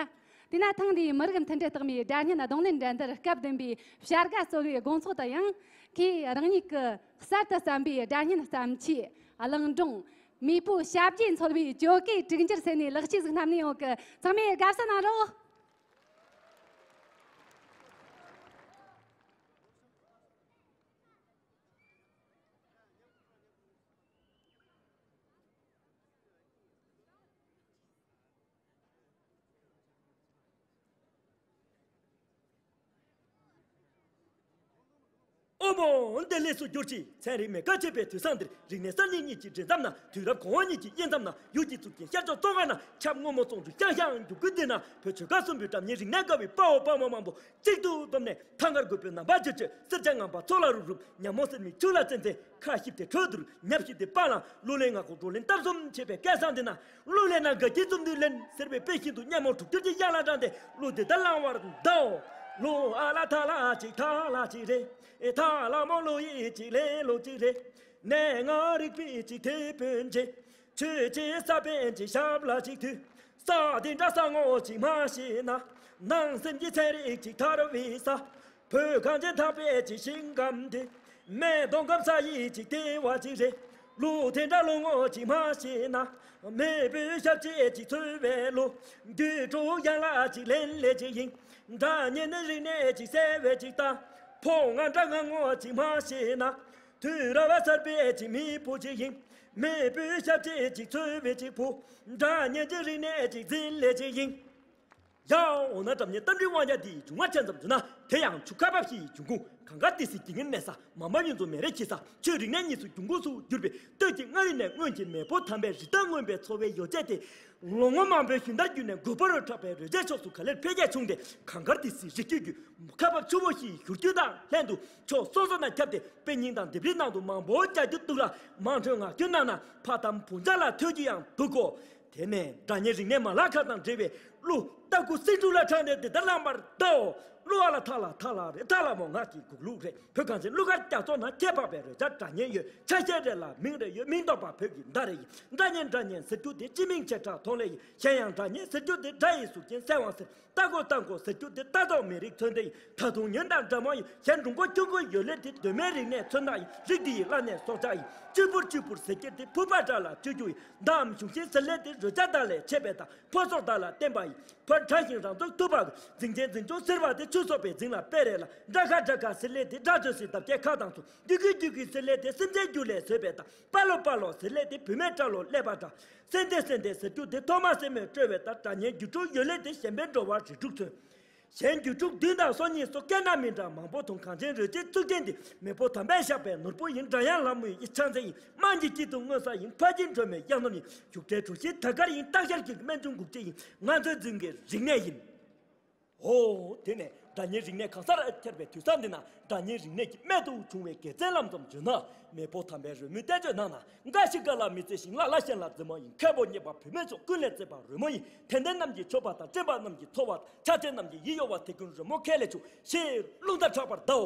དེས་ན་ཐེངས་འདིའི་མི་རིགས་མཐུན་སྒྲིལ་རྟགས་མའི་སྒྲ་སྙན་རྡུང་ལེན་འགྲན་བསྡུར་སྐབས་བདུན་པའི་བྱ་དགའ་གསོལ་བའི་དགོང་ཚོགས་དུ་ཡང་། ཁོས་རང་ཉིད་ཀྱི་གསར་དུ་བརྩམས་པའི་སྒྲ་སྙན་བརྩམས་ཆོས་གླིང་སྒྲུང་། མེས་པོའི་ཞབས་རྗེས་འཚོལ་བའི་ཇོ་ཀའི་དྲུག་འགྱུར་ཟེར་ནས་ལེགས་སྐྱེས་ཟིག་བསྣམས་ནས་ཡོད་གི། ཚང་མས་དགའ་བསུ་གནང་རོགས། ཨོ་མོ། འདི་ལས་སུ་བསྒྱུར་ཅིག་ཚན་རིག་མེ་ཁ་ཕྱེད་པའི་དུས་བཟང་འདིར། རིག་གནས་གསར་རྙིང་གཉིས་ཀྱི་འདྲེས་མཚམས་ན། དུས་རབས་གོང་འོག་གཉིས་ཀྱི་དབྱེ་མཚམས་ན། ཡུལ་གྱི་གཙུག་རྒྱན་ཤར་ཕྱོགས་ཙོང་ཁ་ན། ཆབ་སྔོན་མོ་ཙོང་ཁའི་ཤང་ཤང་རྒྱུག་ཁུལ་འདི་ན། བོད་ཆོལ་ཁ་གསུམ་པོའི་སྒྲ་སྙན་རིག་གནས་དགའ་བའི་དཔའ་བོ་དཔའ་མོ་མང་པོ་གཅིག་ཏུ་བསྡོམས་ནས། ཐང་དཀར་རྒོད་པོའི་ནམ་བག་ཅིག་ཅིག་སེར་སྐྱ་ངང་པ་མཚོ་ལ་རུབ་རུབ། ཉ་མོ་སེར་མོའི་ཆུ་ལ་འཛེམ་འཛེམ། ཁ་ཞིབ་དེ་ཁྲོད་དུ། ཉབ་ཞིབ་དེ་སྤང་ལ། གླུ་ལེན་ངག་སྒོ་བགྲོ་གླེང་སྟབས་གསུམ་བྱེད་པའི་སྐལ་བཟང་འདི་ན། གླུ་ལེན་ན་དགའ་སྐྱིད་འཛོམས་འདུན་ལེན་ཟེར་བའི་དཔེ་བཞིན་དུ། སྙན་མོ་དྲུག་འགྱུར་གྱི་དབྱངས་ལ་དྲངས་ཏེ། གླུ་འདི་ལྟར་བླངས་པར་གདའོ། གླུ་ཨ་ལ་ཐ་ལ་ཅིག་ཐ་ལ་ཅིག་རེད། ཨེ་ཐ་ལ་མོ་གླུ་ཡིས་ཅིག་ལེན་ལུགས་གཅིག་རེད། གནས་ལྔ་རིག་པའི་ཅིག་དེད་དཔོན་ཅིག་ཆོས་ཀྱི་ས་པཎ་གྱི་ཞབས་ལ་གཅིག་ཐུག་ས་འདི་འདྲ་ས་ངོ་ཅིག་མ་ཤེས་ན། ནང་སེམས་ཀྱི་ཚན་རིག་ཅིག་ཐར་བའི་ས། བོད་གངས་ཅན་འཐག་པའི་ཅིག་ཞིང་ཁམས་འདི། སྨད་མདོ་ཁམས་ས་ཡི་ཅིག་ལྟེ་བ་ཅིག་རེད། གླུ་དེ་འདྲ་གླུ་ངོ་ཅིག་མ་ཤེས་ན། མེས་པོའི་ཞབས་རྗེས་ཅིག་འཚོལ་བའི་གླུ། རྒྱུད་དྲུག་ཡན་ལག་ཅིག་ལེན་ལེ་ཅིག་ཡིན། སྒྲ་སྙན་ནི་རིག་གནས་ཅིག་གསལ་བའི་ཅིག་ལྟ། ཕོ་ང་འདྲ་ང་ངོ་ཅིག་མ་ཤེས་ན། དུས་རབས་གསར་པའི་ཅིག་མེས་པོ་ཅིག་ཡིན། མེས་པོའི་ཞབས་རྗེས་ཅིག་འཚོལ་བའི་ཅིག་བུ། སྒྲ་སྙན་གྱི་རིག་གནས་ཅིག་འཛིན་ལེ་ཅིག་ཡིན། ཡ། འོ་ན་སྒྲ་སྙན་རྟ་མགྲིན་དབང་རྒྱལ་འདིའི་འབྱུང་བ་ཆ་ཙམ་བརྗོད་ན། དེ་ཡང་ཆུ་ཁ་འབབ་བཞི་ཡི་འབྱུང་ཁུངས། གངས་དཀར་ཏི་སེའི་དགེ་བསྙེན་གནས་ས། མ་འབབ་གཡུ་མཚོ་མེ་རི་འཁྱིལ་ས། ཆོས་རིག་གནས་གཉིས་སུ་འབྱུང་ཁུངས་སུ་གྱུར་པའི་སྟོད་ཀྱི་མངའ་རིས་ནས་སྔོན་གྱི་མེས་པོ་དམ་པའི་རི་དྭགས་རྔོན་པའི་འཚོ་བའི་ཡོ་བྱད་དེ། ལོ་ངོ་མང་པོའི་ཞུན་དར་བརྒྱུད་ནས་རྒོད་པོ་རུ་གྲགས་པའི་རོལ་ཆའི་ཕྱོགས་སུ་ག་ལེར་འཕེལ་རྒྱས་བྱུང་སྟེ། གངས་དཀར་ཏི་སེའི་རི་རྒྱུད་ཀྱི་ཁ་འབབ་ཆུ་བོ་བཞིའི་བཞུར་རྒྱུན་དང་ལྷན་དུ་ཕྱོགས་སོ་སོ་ནས་ཁྱབ་སྟེ། དཔེ་རྙིང་དང་ལྡེབས་རིས་ནང་དུ་མང་པོ་རྒྱག་རྒྱུ་འདུག་ལ། མང་ཐོས་ངག་རྒྱུན་ནང་ན་ཕ་དམ་བུ་འཇའ་ལ་ཐོས་རྒྱུ་ཡང་འདུག་གོ། དེ་ནས་སྒྲ་སྙན་རིག་གནས་མ་ལག་ཁ་དང་འབྲེལ་བའི་གླུ་ལྟ་སྐུ་སེང་ཕྲུག་ལ་དྲངས་ཏེ་འདི་ལྟར་བླངས་པར་གདའོ། གླུ་ཨ་ལ་ཐ་ལ་ཐ་ལ་རེད། ཐ་ལ་མོ་ངག་གི་འགུག་ལུགས་རེད། བོད་གངས་ཅན་གླུ་གར་རྒྱ་མཚོ་ན། ཁྱད་འཕགས་པའི་རོལ་ཆ་སྒྲ་སྙན་ཡོད། ཆ་ཤས་རེ་ལ་མིང་རེ་ཡོད། མིང་འདོགས་པ་བོད་ཀྱི་མདའ་རེ་ཡིན། སྒྲ་སྙན་སྒྲ་སྙན་ཟེར་རྒྱུ་དེ་སྤྱི་མིང་བྱེ་བྲག་མཐོང་ལེ་ཡིན། གཞན་ཡང་སྒྲ་སྙན་ཟེར་རྒྱུ་དེ་སྒྲ་ཡི་ཟུར་ཅན་གསལ་དབང་ཟེར། རྟ་མགོ་རྟ་མགོ་ཟེར་རྒྱུ་དེ་རྟ་ཐོག་མི་རིགས་མཚོན་དེ་ཡིན། ད་དུང་ཉོན་དང་འདྲ་མོ་ཡིན། གཞན་འབྲུང་མགོ་ཁྱུང་མགོ་ཡོད་ལེ་དེ་གདོད་མའི་རིག་གནས་མཚོན་རྟགས་ཡིན། རིགས་འདི་ཡི་བླ་གནས་སྲོག་ཆགས་ཡིན། གཅུས་འཕུར་གཅུས་འཕུར་ཟེར་རྒྱུ་དེ་ཕུར་པ་འདྲ་ལ་གཅུས་རྒྱུ་ཡིན། མདའམ་གཞུང་ཆེན་ཟེར་ལེ་དེ་རོལ་ཆ་འདྲ་ལས་ཆད་པའི་མདའ། ཕོ་སོར་མདའ་ལ་བརྟེན་པ་ཡིན། ཕར་དྲག་ཞིང་རང་ཚུགས་ཐུབ་པ། འཛིང་ཆེན་འཛིང་ཆུང་ཟེར་བ་དེ་ཆུ་སོག་པའི་རྫིང་ལ་དཔེ་རེད་ལ། དགྲ་ཁ་དགྲ་ཁ་ཟེར་ལེ་དེ་དགྲ་བྲོས་སའི་འདབ་བརྒྱད་ཁ་དང་མཚུངས། རྒྱུད་ཀྱི་རྒྱུད་ཀྱི་ཟེར་ལེ་དེ་སེམས་ཅན་རྒྱུད་ལས་བཟོས་པའི་མདའ། པ་ལོ་པ་ལོ་ཟེར་ལེ་དེ་བུད་མེད་སྐྲ་ལོ་ཀླད་པ་འདྲ། སེན་ཏེ་སེན་ཏེ་ཟེར་རྒྱུ་དེ་ཐོག་མ་སེན་མོས་དཀྲོལ་བའི་མདའ། སྒྲ་སྙན་རྒྱུད་དྲུག་ཡོད་ལེ་དེ་གཞན་ཕན་འགྲོ་བ་རིགས་དྲུག་མཚོན། གཞན་རྒྱུད་དྲུག་བདུན་དང་སོ་གཉིས་སོ་བརྒྱད་ན་མི་འདྲ་མང་པོ་མཐོང་། གངས་ཅན་རོལ་ཆའི་གཙུག་རྒྱན་འདི། མེས་པོ་དམ་པས་བཞག་པའི་ནོར་བུ་ཡིན། སྒྲ་དབྱངས་ལྷ་མོའི་ཕྱག་མཚན་ཡིན། དམངས་ཀྱི་དཀྱིལ་དུ་མངོན་གསལ་ཡིན། ཕ་ཁྱིའི་སྒྲོལ་མའི་གཡག་ནོར་ཡིན། བཞུགས་གྲལ་གྲུ་བཞིའི་དར་དཀར་ཡིན། སྟག་ཤར་གྱི་སྨན་ཆུང་འགུགས་བྱེད་ཡིན། ང་ཚོའི་རྫུན་གྱི་རིག་གནས་ཡིན། ཨོ། དེ་ནས་སྒྲ་སྙན་རིག་གནས་གང་སར་ཁྱབ་པའི་དུས་བཟང་འདི་ན། སྒྲ་སྙན་རིག་གནས་ཀྱི་རྨད་དུ་བྱུང་བའི་དགེ་མཚན་ལམ་ཙམ་བརྗོད་ན། མེས་པོ་དམ་པའི་རོལ་མོའི་བསྟན་བཅོས་ནང་ན། འགའ་ཞིག་དགའ་ལ་མི་བརྩེ་ཞིང་། ལ་ལ་ཞེན་ལ་འཛེམ་བ་ཡིན། མཁས་པོ་རྙེད་པ་བུད་མེད་ཚོ། ཀུན་ལས་བརྩེ་བ་རོལ་མོ་ཡིན། དད་ལྡན་རྣམས་ཀྱི་མཆོད་པ་དང་། བཀྲེན་པ་རྣམས་ཀྱི་ཚོར་བ་དང་། ཆགས་ཅན་རྣམས་ཀྱི་ཡིད་གཡོ་བ། དེ་ཀུན་རོལ་མོ་ཁས་ལེན་བྱུང་། ཞེས་རླུང་རྟ་གྲགས་པར་གདའོ།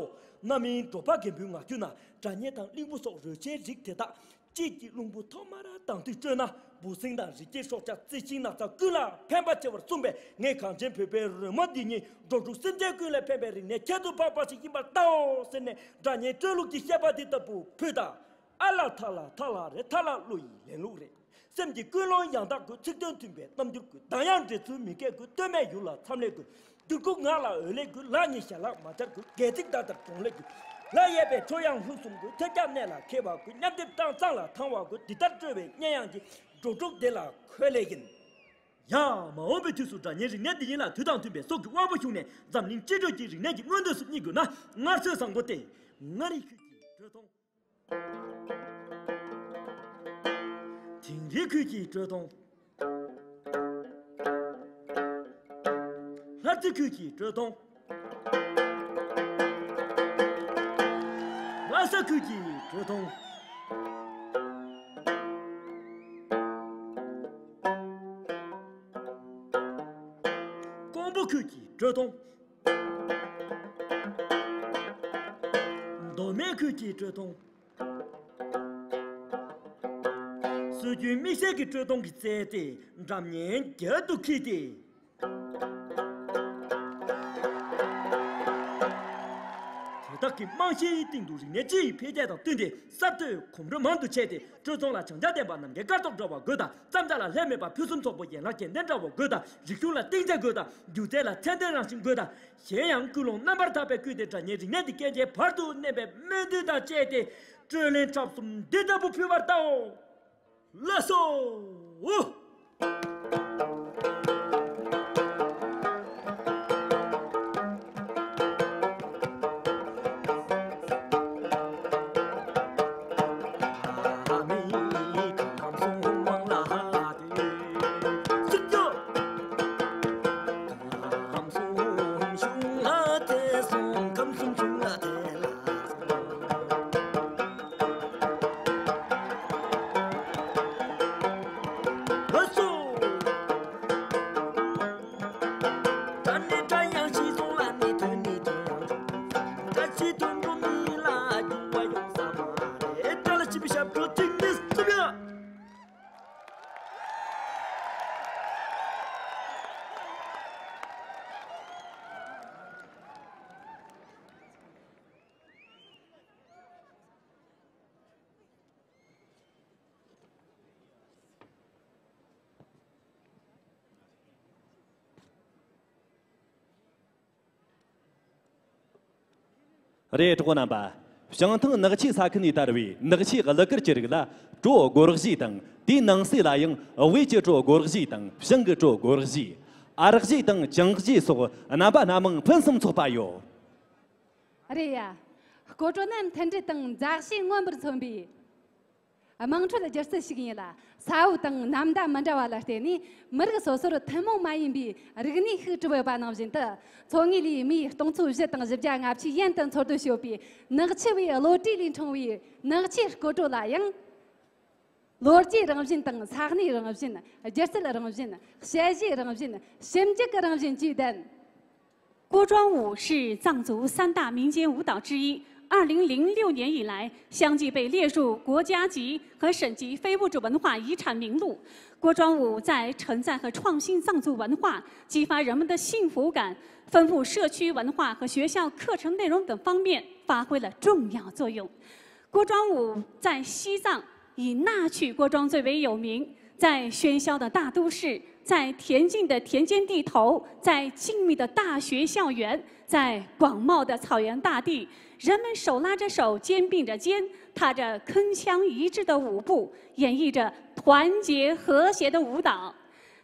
རྣམ་སྨིན་འབྲོག་པ་རྒན་པོའི་ངག་རྒྱུན་ན། སྒྲ་སྙན་དང་གླིང་བུ་སོགས་རོལ་ཆའི་རིགས་དེ་དག། དཔྱིད་ཀྱི་རླུང་བུ་ཐོག་མར་དྭངས་དུས་དཀྲོལ་ན། འབུ་སྲིན་དང་རི་སྐྱེས་སྲོག་ཆགས། རྩི་ཤིང་ནགས་ཚལ་ཀུན་ལ་ཕན་པ་ཆེ་བར་གསུངས་པས། ངས་གངས་ཅན་བོད་པའི་རོལ་མོ་འདི་ཉིད། འགྲོ་དྲུག་སེམས་ཅན་ཀུན་ལ་ཕན་པའི་རིག་གནས་ཁྱད་དུ་འཕགས་པ་ཞིག་ཡིན་པར་བལྟའོ་ཟེར་ནས། སྒྲ་སྙན་དཀྲོལ་ལུགས་ཀྱི་བཤད་པ་འདི་ལྟ་བུ་ཕུལ་ད། ཨ་ལ་ཐ་ལ་ཐ་ལ་རེད། ཐ་ལ་གླུ་ཡི་ལེན་ལུགས་རེད། སེམས་ཀྱི་ཀུན་སློང་ཡང་དག་དགོས། ཚིག་དོན་མཐུན་པའི་རྣམ་འགྱུར་དགོས། གདངས་དབྱངས་འདྲེས་ཚུལ་མི་སྐྱེ་དགོས། སྟོད་སྨད་ཡུལ་ལ་མཚམས་ལས་དགོས། འགྱུར་ཁུག་ངག་ལ་འོད་ལས་དགོས། ལག་གཉིས་ཞལ་ལག་མ་སྦྱར་དགོས། སྒལ་ཚིགས་ལྡག་ལྡག་གྲོང་ལས་དགོས། ལག་གཡས་པས་ཁྲོ་གཡང་ལྷུག་གསུམ་དགོས། ཐོད་རྒྱབ་གནད་ལ་འཁེལ་བ་དགོས། མཉམ་སྡེབ་བཏང་གཙང་ལ་ཐང་བ་དགོས། འདི་ལྟར་དཀྲོལ་བའི་སྙན་དབྱངས་ཀྱིས། འགྲོ་དྲུག་འདི་ལ་འཁོད་ལེ་ཡིན། ཡ། མ་འོངས་པའི་དུས་སུ་སྒྲ་སྙན་རིག་གནས་འདི་ཉིད་ལ་དུས་དང་མཐུན་པའི་སྲོག་གི་དབང་པོ་ཞུགས་ནས། འཛམ་གླིང་སྤྱི་འགྲོས་ཀྱི་རིག་གནས་ཀྱི་མངོན་འདོད་སུ་བསྙེག་དགོས་ན། སྔར་སྲོལ་བཟང་པོ་སྟེ། མངའ་རིས་ཁུལ་གྱི་དྲོད་སྟོང་། དིང་རི་ཁུལ་གྱི་དྲོད་སྟོང་། ལྷ་རྩེ་ཁུལ་གྱི་དྲོད་སྟོང་། ལྷ་ས་ཁུལ་གྱི་དྲོད་སྟོང་། པོ་ཁུལ་གྱི་དྲོད་ཐུང་། མདོ་སྨད་ཁུལ་གྱི་དྲོད་ཐུང་། སྲོལ་རྒྱུན་དམིགས་བསལ་གྱི་དྲོད་ཐུང་གི་རྩལ་དེ་འགྲམ་ངན་རྒྱབ་ཏུ་འཁྱེར་ཏེ། དེ་དག་གི་རྨང་གཞིའི་སྟེང་དུ་རིག་གནས་སྤྱི་ཡི་འཕེལ་རྒྱས་དང་བསྟུན་ཏེ་གསར་གཏོད་གོམ་བགྲོད་མང་དུ་བྱས་ཏེ། དྲོད་ཚོང་ལ་བྱང་ཆ་ལྡན་པ་རྣམ་རྒྱལ་སྐར་ཐོག་འདྲ་བ་དགོས་དང་། བརྩམས་བྱ་ལ་ལྷད་མེད་པ་ཕུན་སུམ་ཚོགས་པོ་ཡན་ལག་གྱེན་ལྡན་འདྲ་བོ་དགོས་དང་། རིག་གཞུང་ལ་གཏིང་ཆ་དགོས་དང་། སྒྱུ་རྩལ་ལ་ཚད་ལྡན་རང་བཞིན་དགོས་དང་། གཞན་ཡང་ཀུན་སློང་རྣམ་པར་དག་པས་བསྐུལ་ཏེ། སྒྲ་སྙན་རིག་གནས་འདི་སྐད་ཆའི་བར་དུ་གནས་པའི་སྨོན་འདུན་དང་བཅས་ཏེ། དྲོད་ལེན་འཁྲབ་གསུམ་འདི་ལྟ་བུ་ཕུལ་བར་བལྟའོ། ལགས་སོ། རེད། གྲོགས་པོ་རྣམ་པ། བྱང་ཐང་ནག་ཆུའི་ས་ཁུལ་ནས་དར་བའི་ནག་ཆུའི་གླུ་གར་གྱི་རིགས་ལ་གྲོ་སྒོར་གཞས་དང་། དེའི་ནང་གསེས་ལ་ཡང་དབུས་ཀྱི་གྲོ་སྒོར་གཞས་དང་བྱང་གི་གྲོ་སྒོར་གཞས། ཨར་གཞས་དང་བྱང་གཞས་སོགས་རྣམ་པ་སྣ་མང་ཕུན་སུམ་ཚོགས་པ་ཡོད། རེད་ཡ། སྐོར་བྲོ་ནི་མཐུན་སྒྲིལ་དང་མཛའ་བཤེས་མངོན་པར་མཚོན་པའི་དམངས་ཁྲོད་སྒྱུ་རྩལ་ཞིག་ཡིན་ལ། ས་བབ་དང་ནམ་ཟླ་མི་འདྲ་བ་ལ་བརྟེན་ནས་མི་རིགས་སོ་སོར་ཐུན་མོང་མ་ཡིན་པའི་རིག་གནས་ཤིག་གྲུབ་ཡོད་པ་ནང་བཞིན་དུ། མཚོ་ངོས་ལའི་མིའི་སྟོང་ཚོ་བཞི་དང་བཞི་བརྒྱ་ལྔ་བཅུའི་ཡན་དུ་འཚོ་སྡོད་བྱེད་པའི་ནག་ཆུ་བའི་བློ་གྲོས་ལས་འཁྲུངས་པའི་ནག་ཆུའི་སྐོར་བྲོ་ལ་ཡང་། ལོ་རྒྱུས་རང་བཞིན་དང་ས་གནས་རང་བཞིན། སྒྱུ་རྩལ་རང་བཞིན། དཔྱད་གཞིའི་རང་བཞིན། ཞིབ་འཇུག་གི་རང་བཞིན་བཅས་ལྡན། 锅庄舞是藏族三大民间舞蹈之一，二零零六年以来，相继被列入国家级和省级非物质文化遗产名录。锅庄舞在承载和创新藏族文化、激发人们的幸福感、丰富社区文化和学校课程内容等方面发挥了重要作用。 锅庄舞在西藏以纳曲锅庄最为有名，在喧嚣的大都市，在恬静的田间地头，在静谧的大学校园，在广袤的草原大地，人们手拉着手，肩并着肩，踏着铿锵一致的舞步，演绎着团结和谐的舞蹈。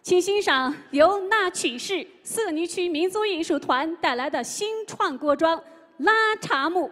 请欣赏由纳曲市色尼区民族艺术团带来的新创锅庄拉茶木。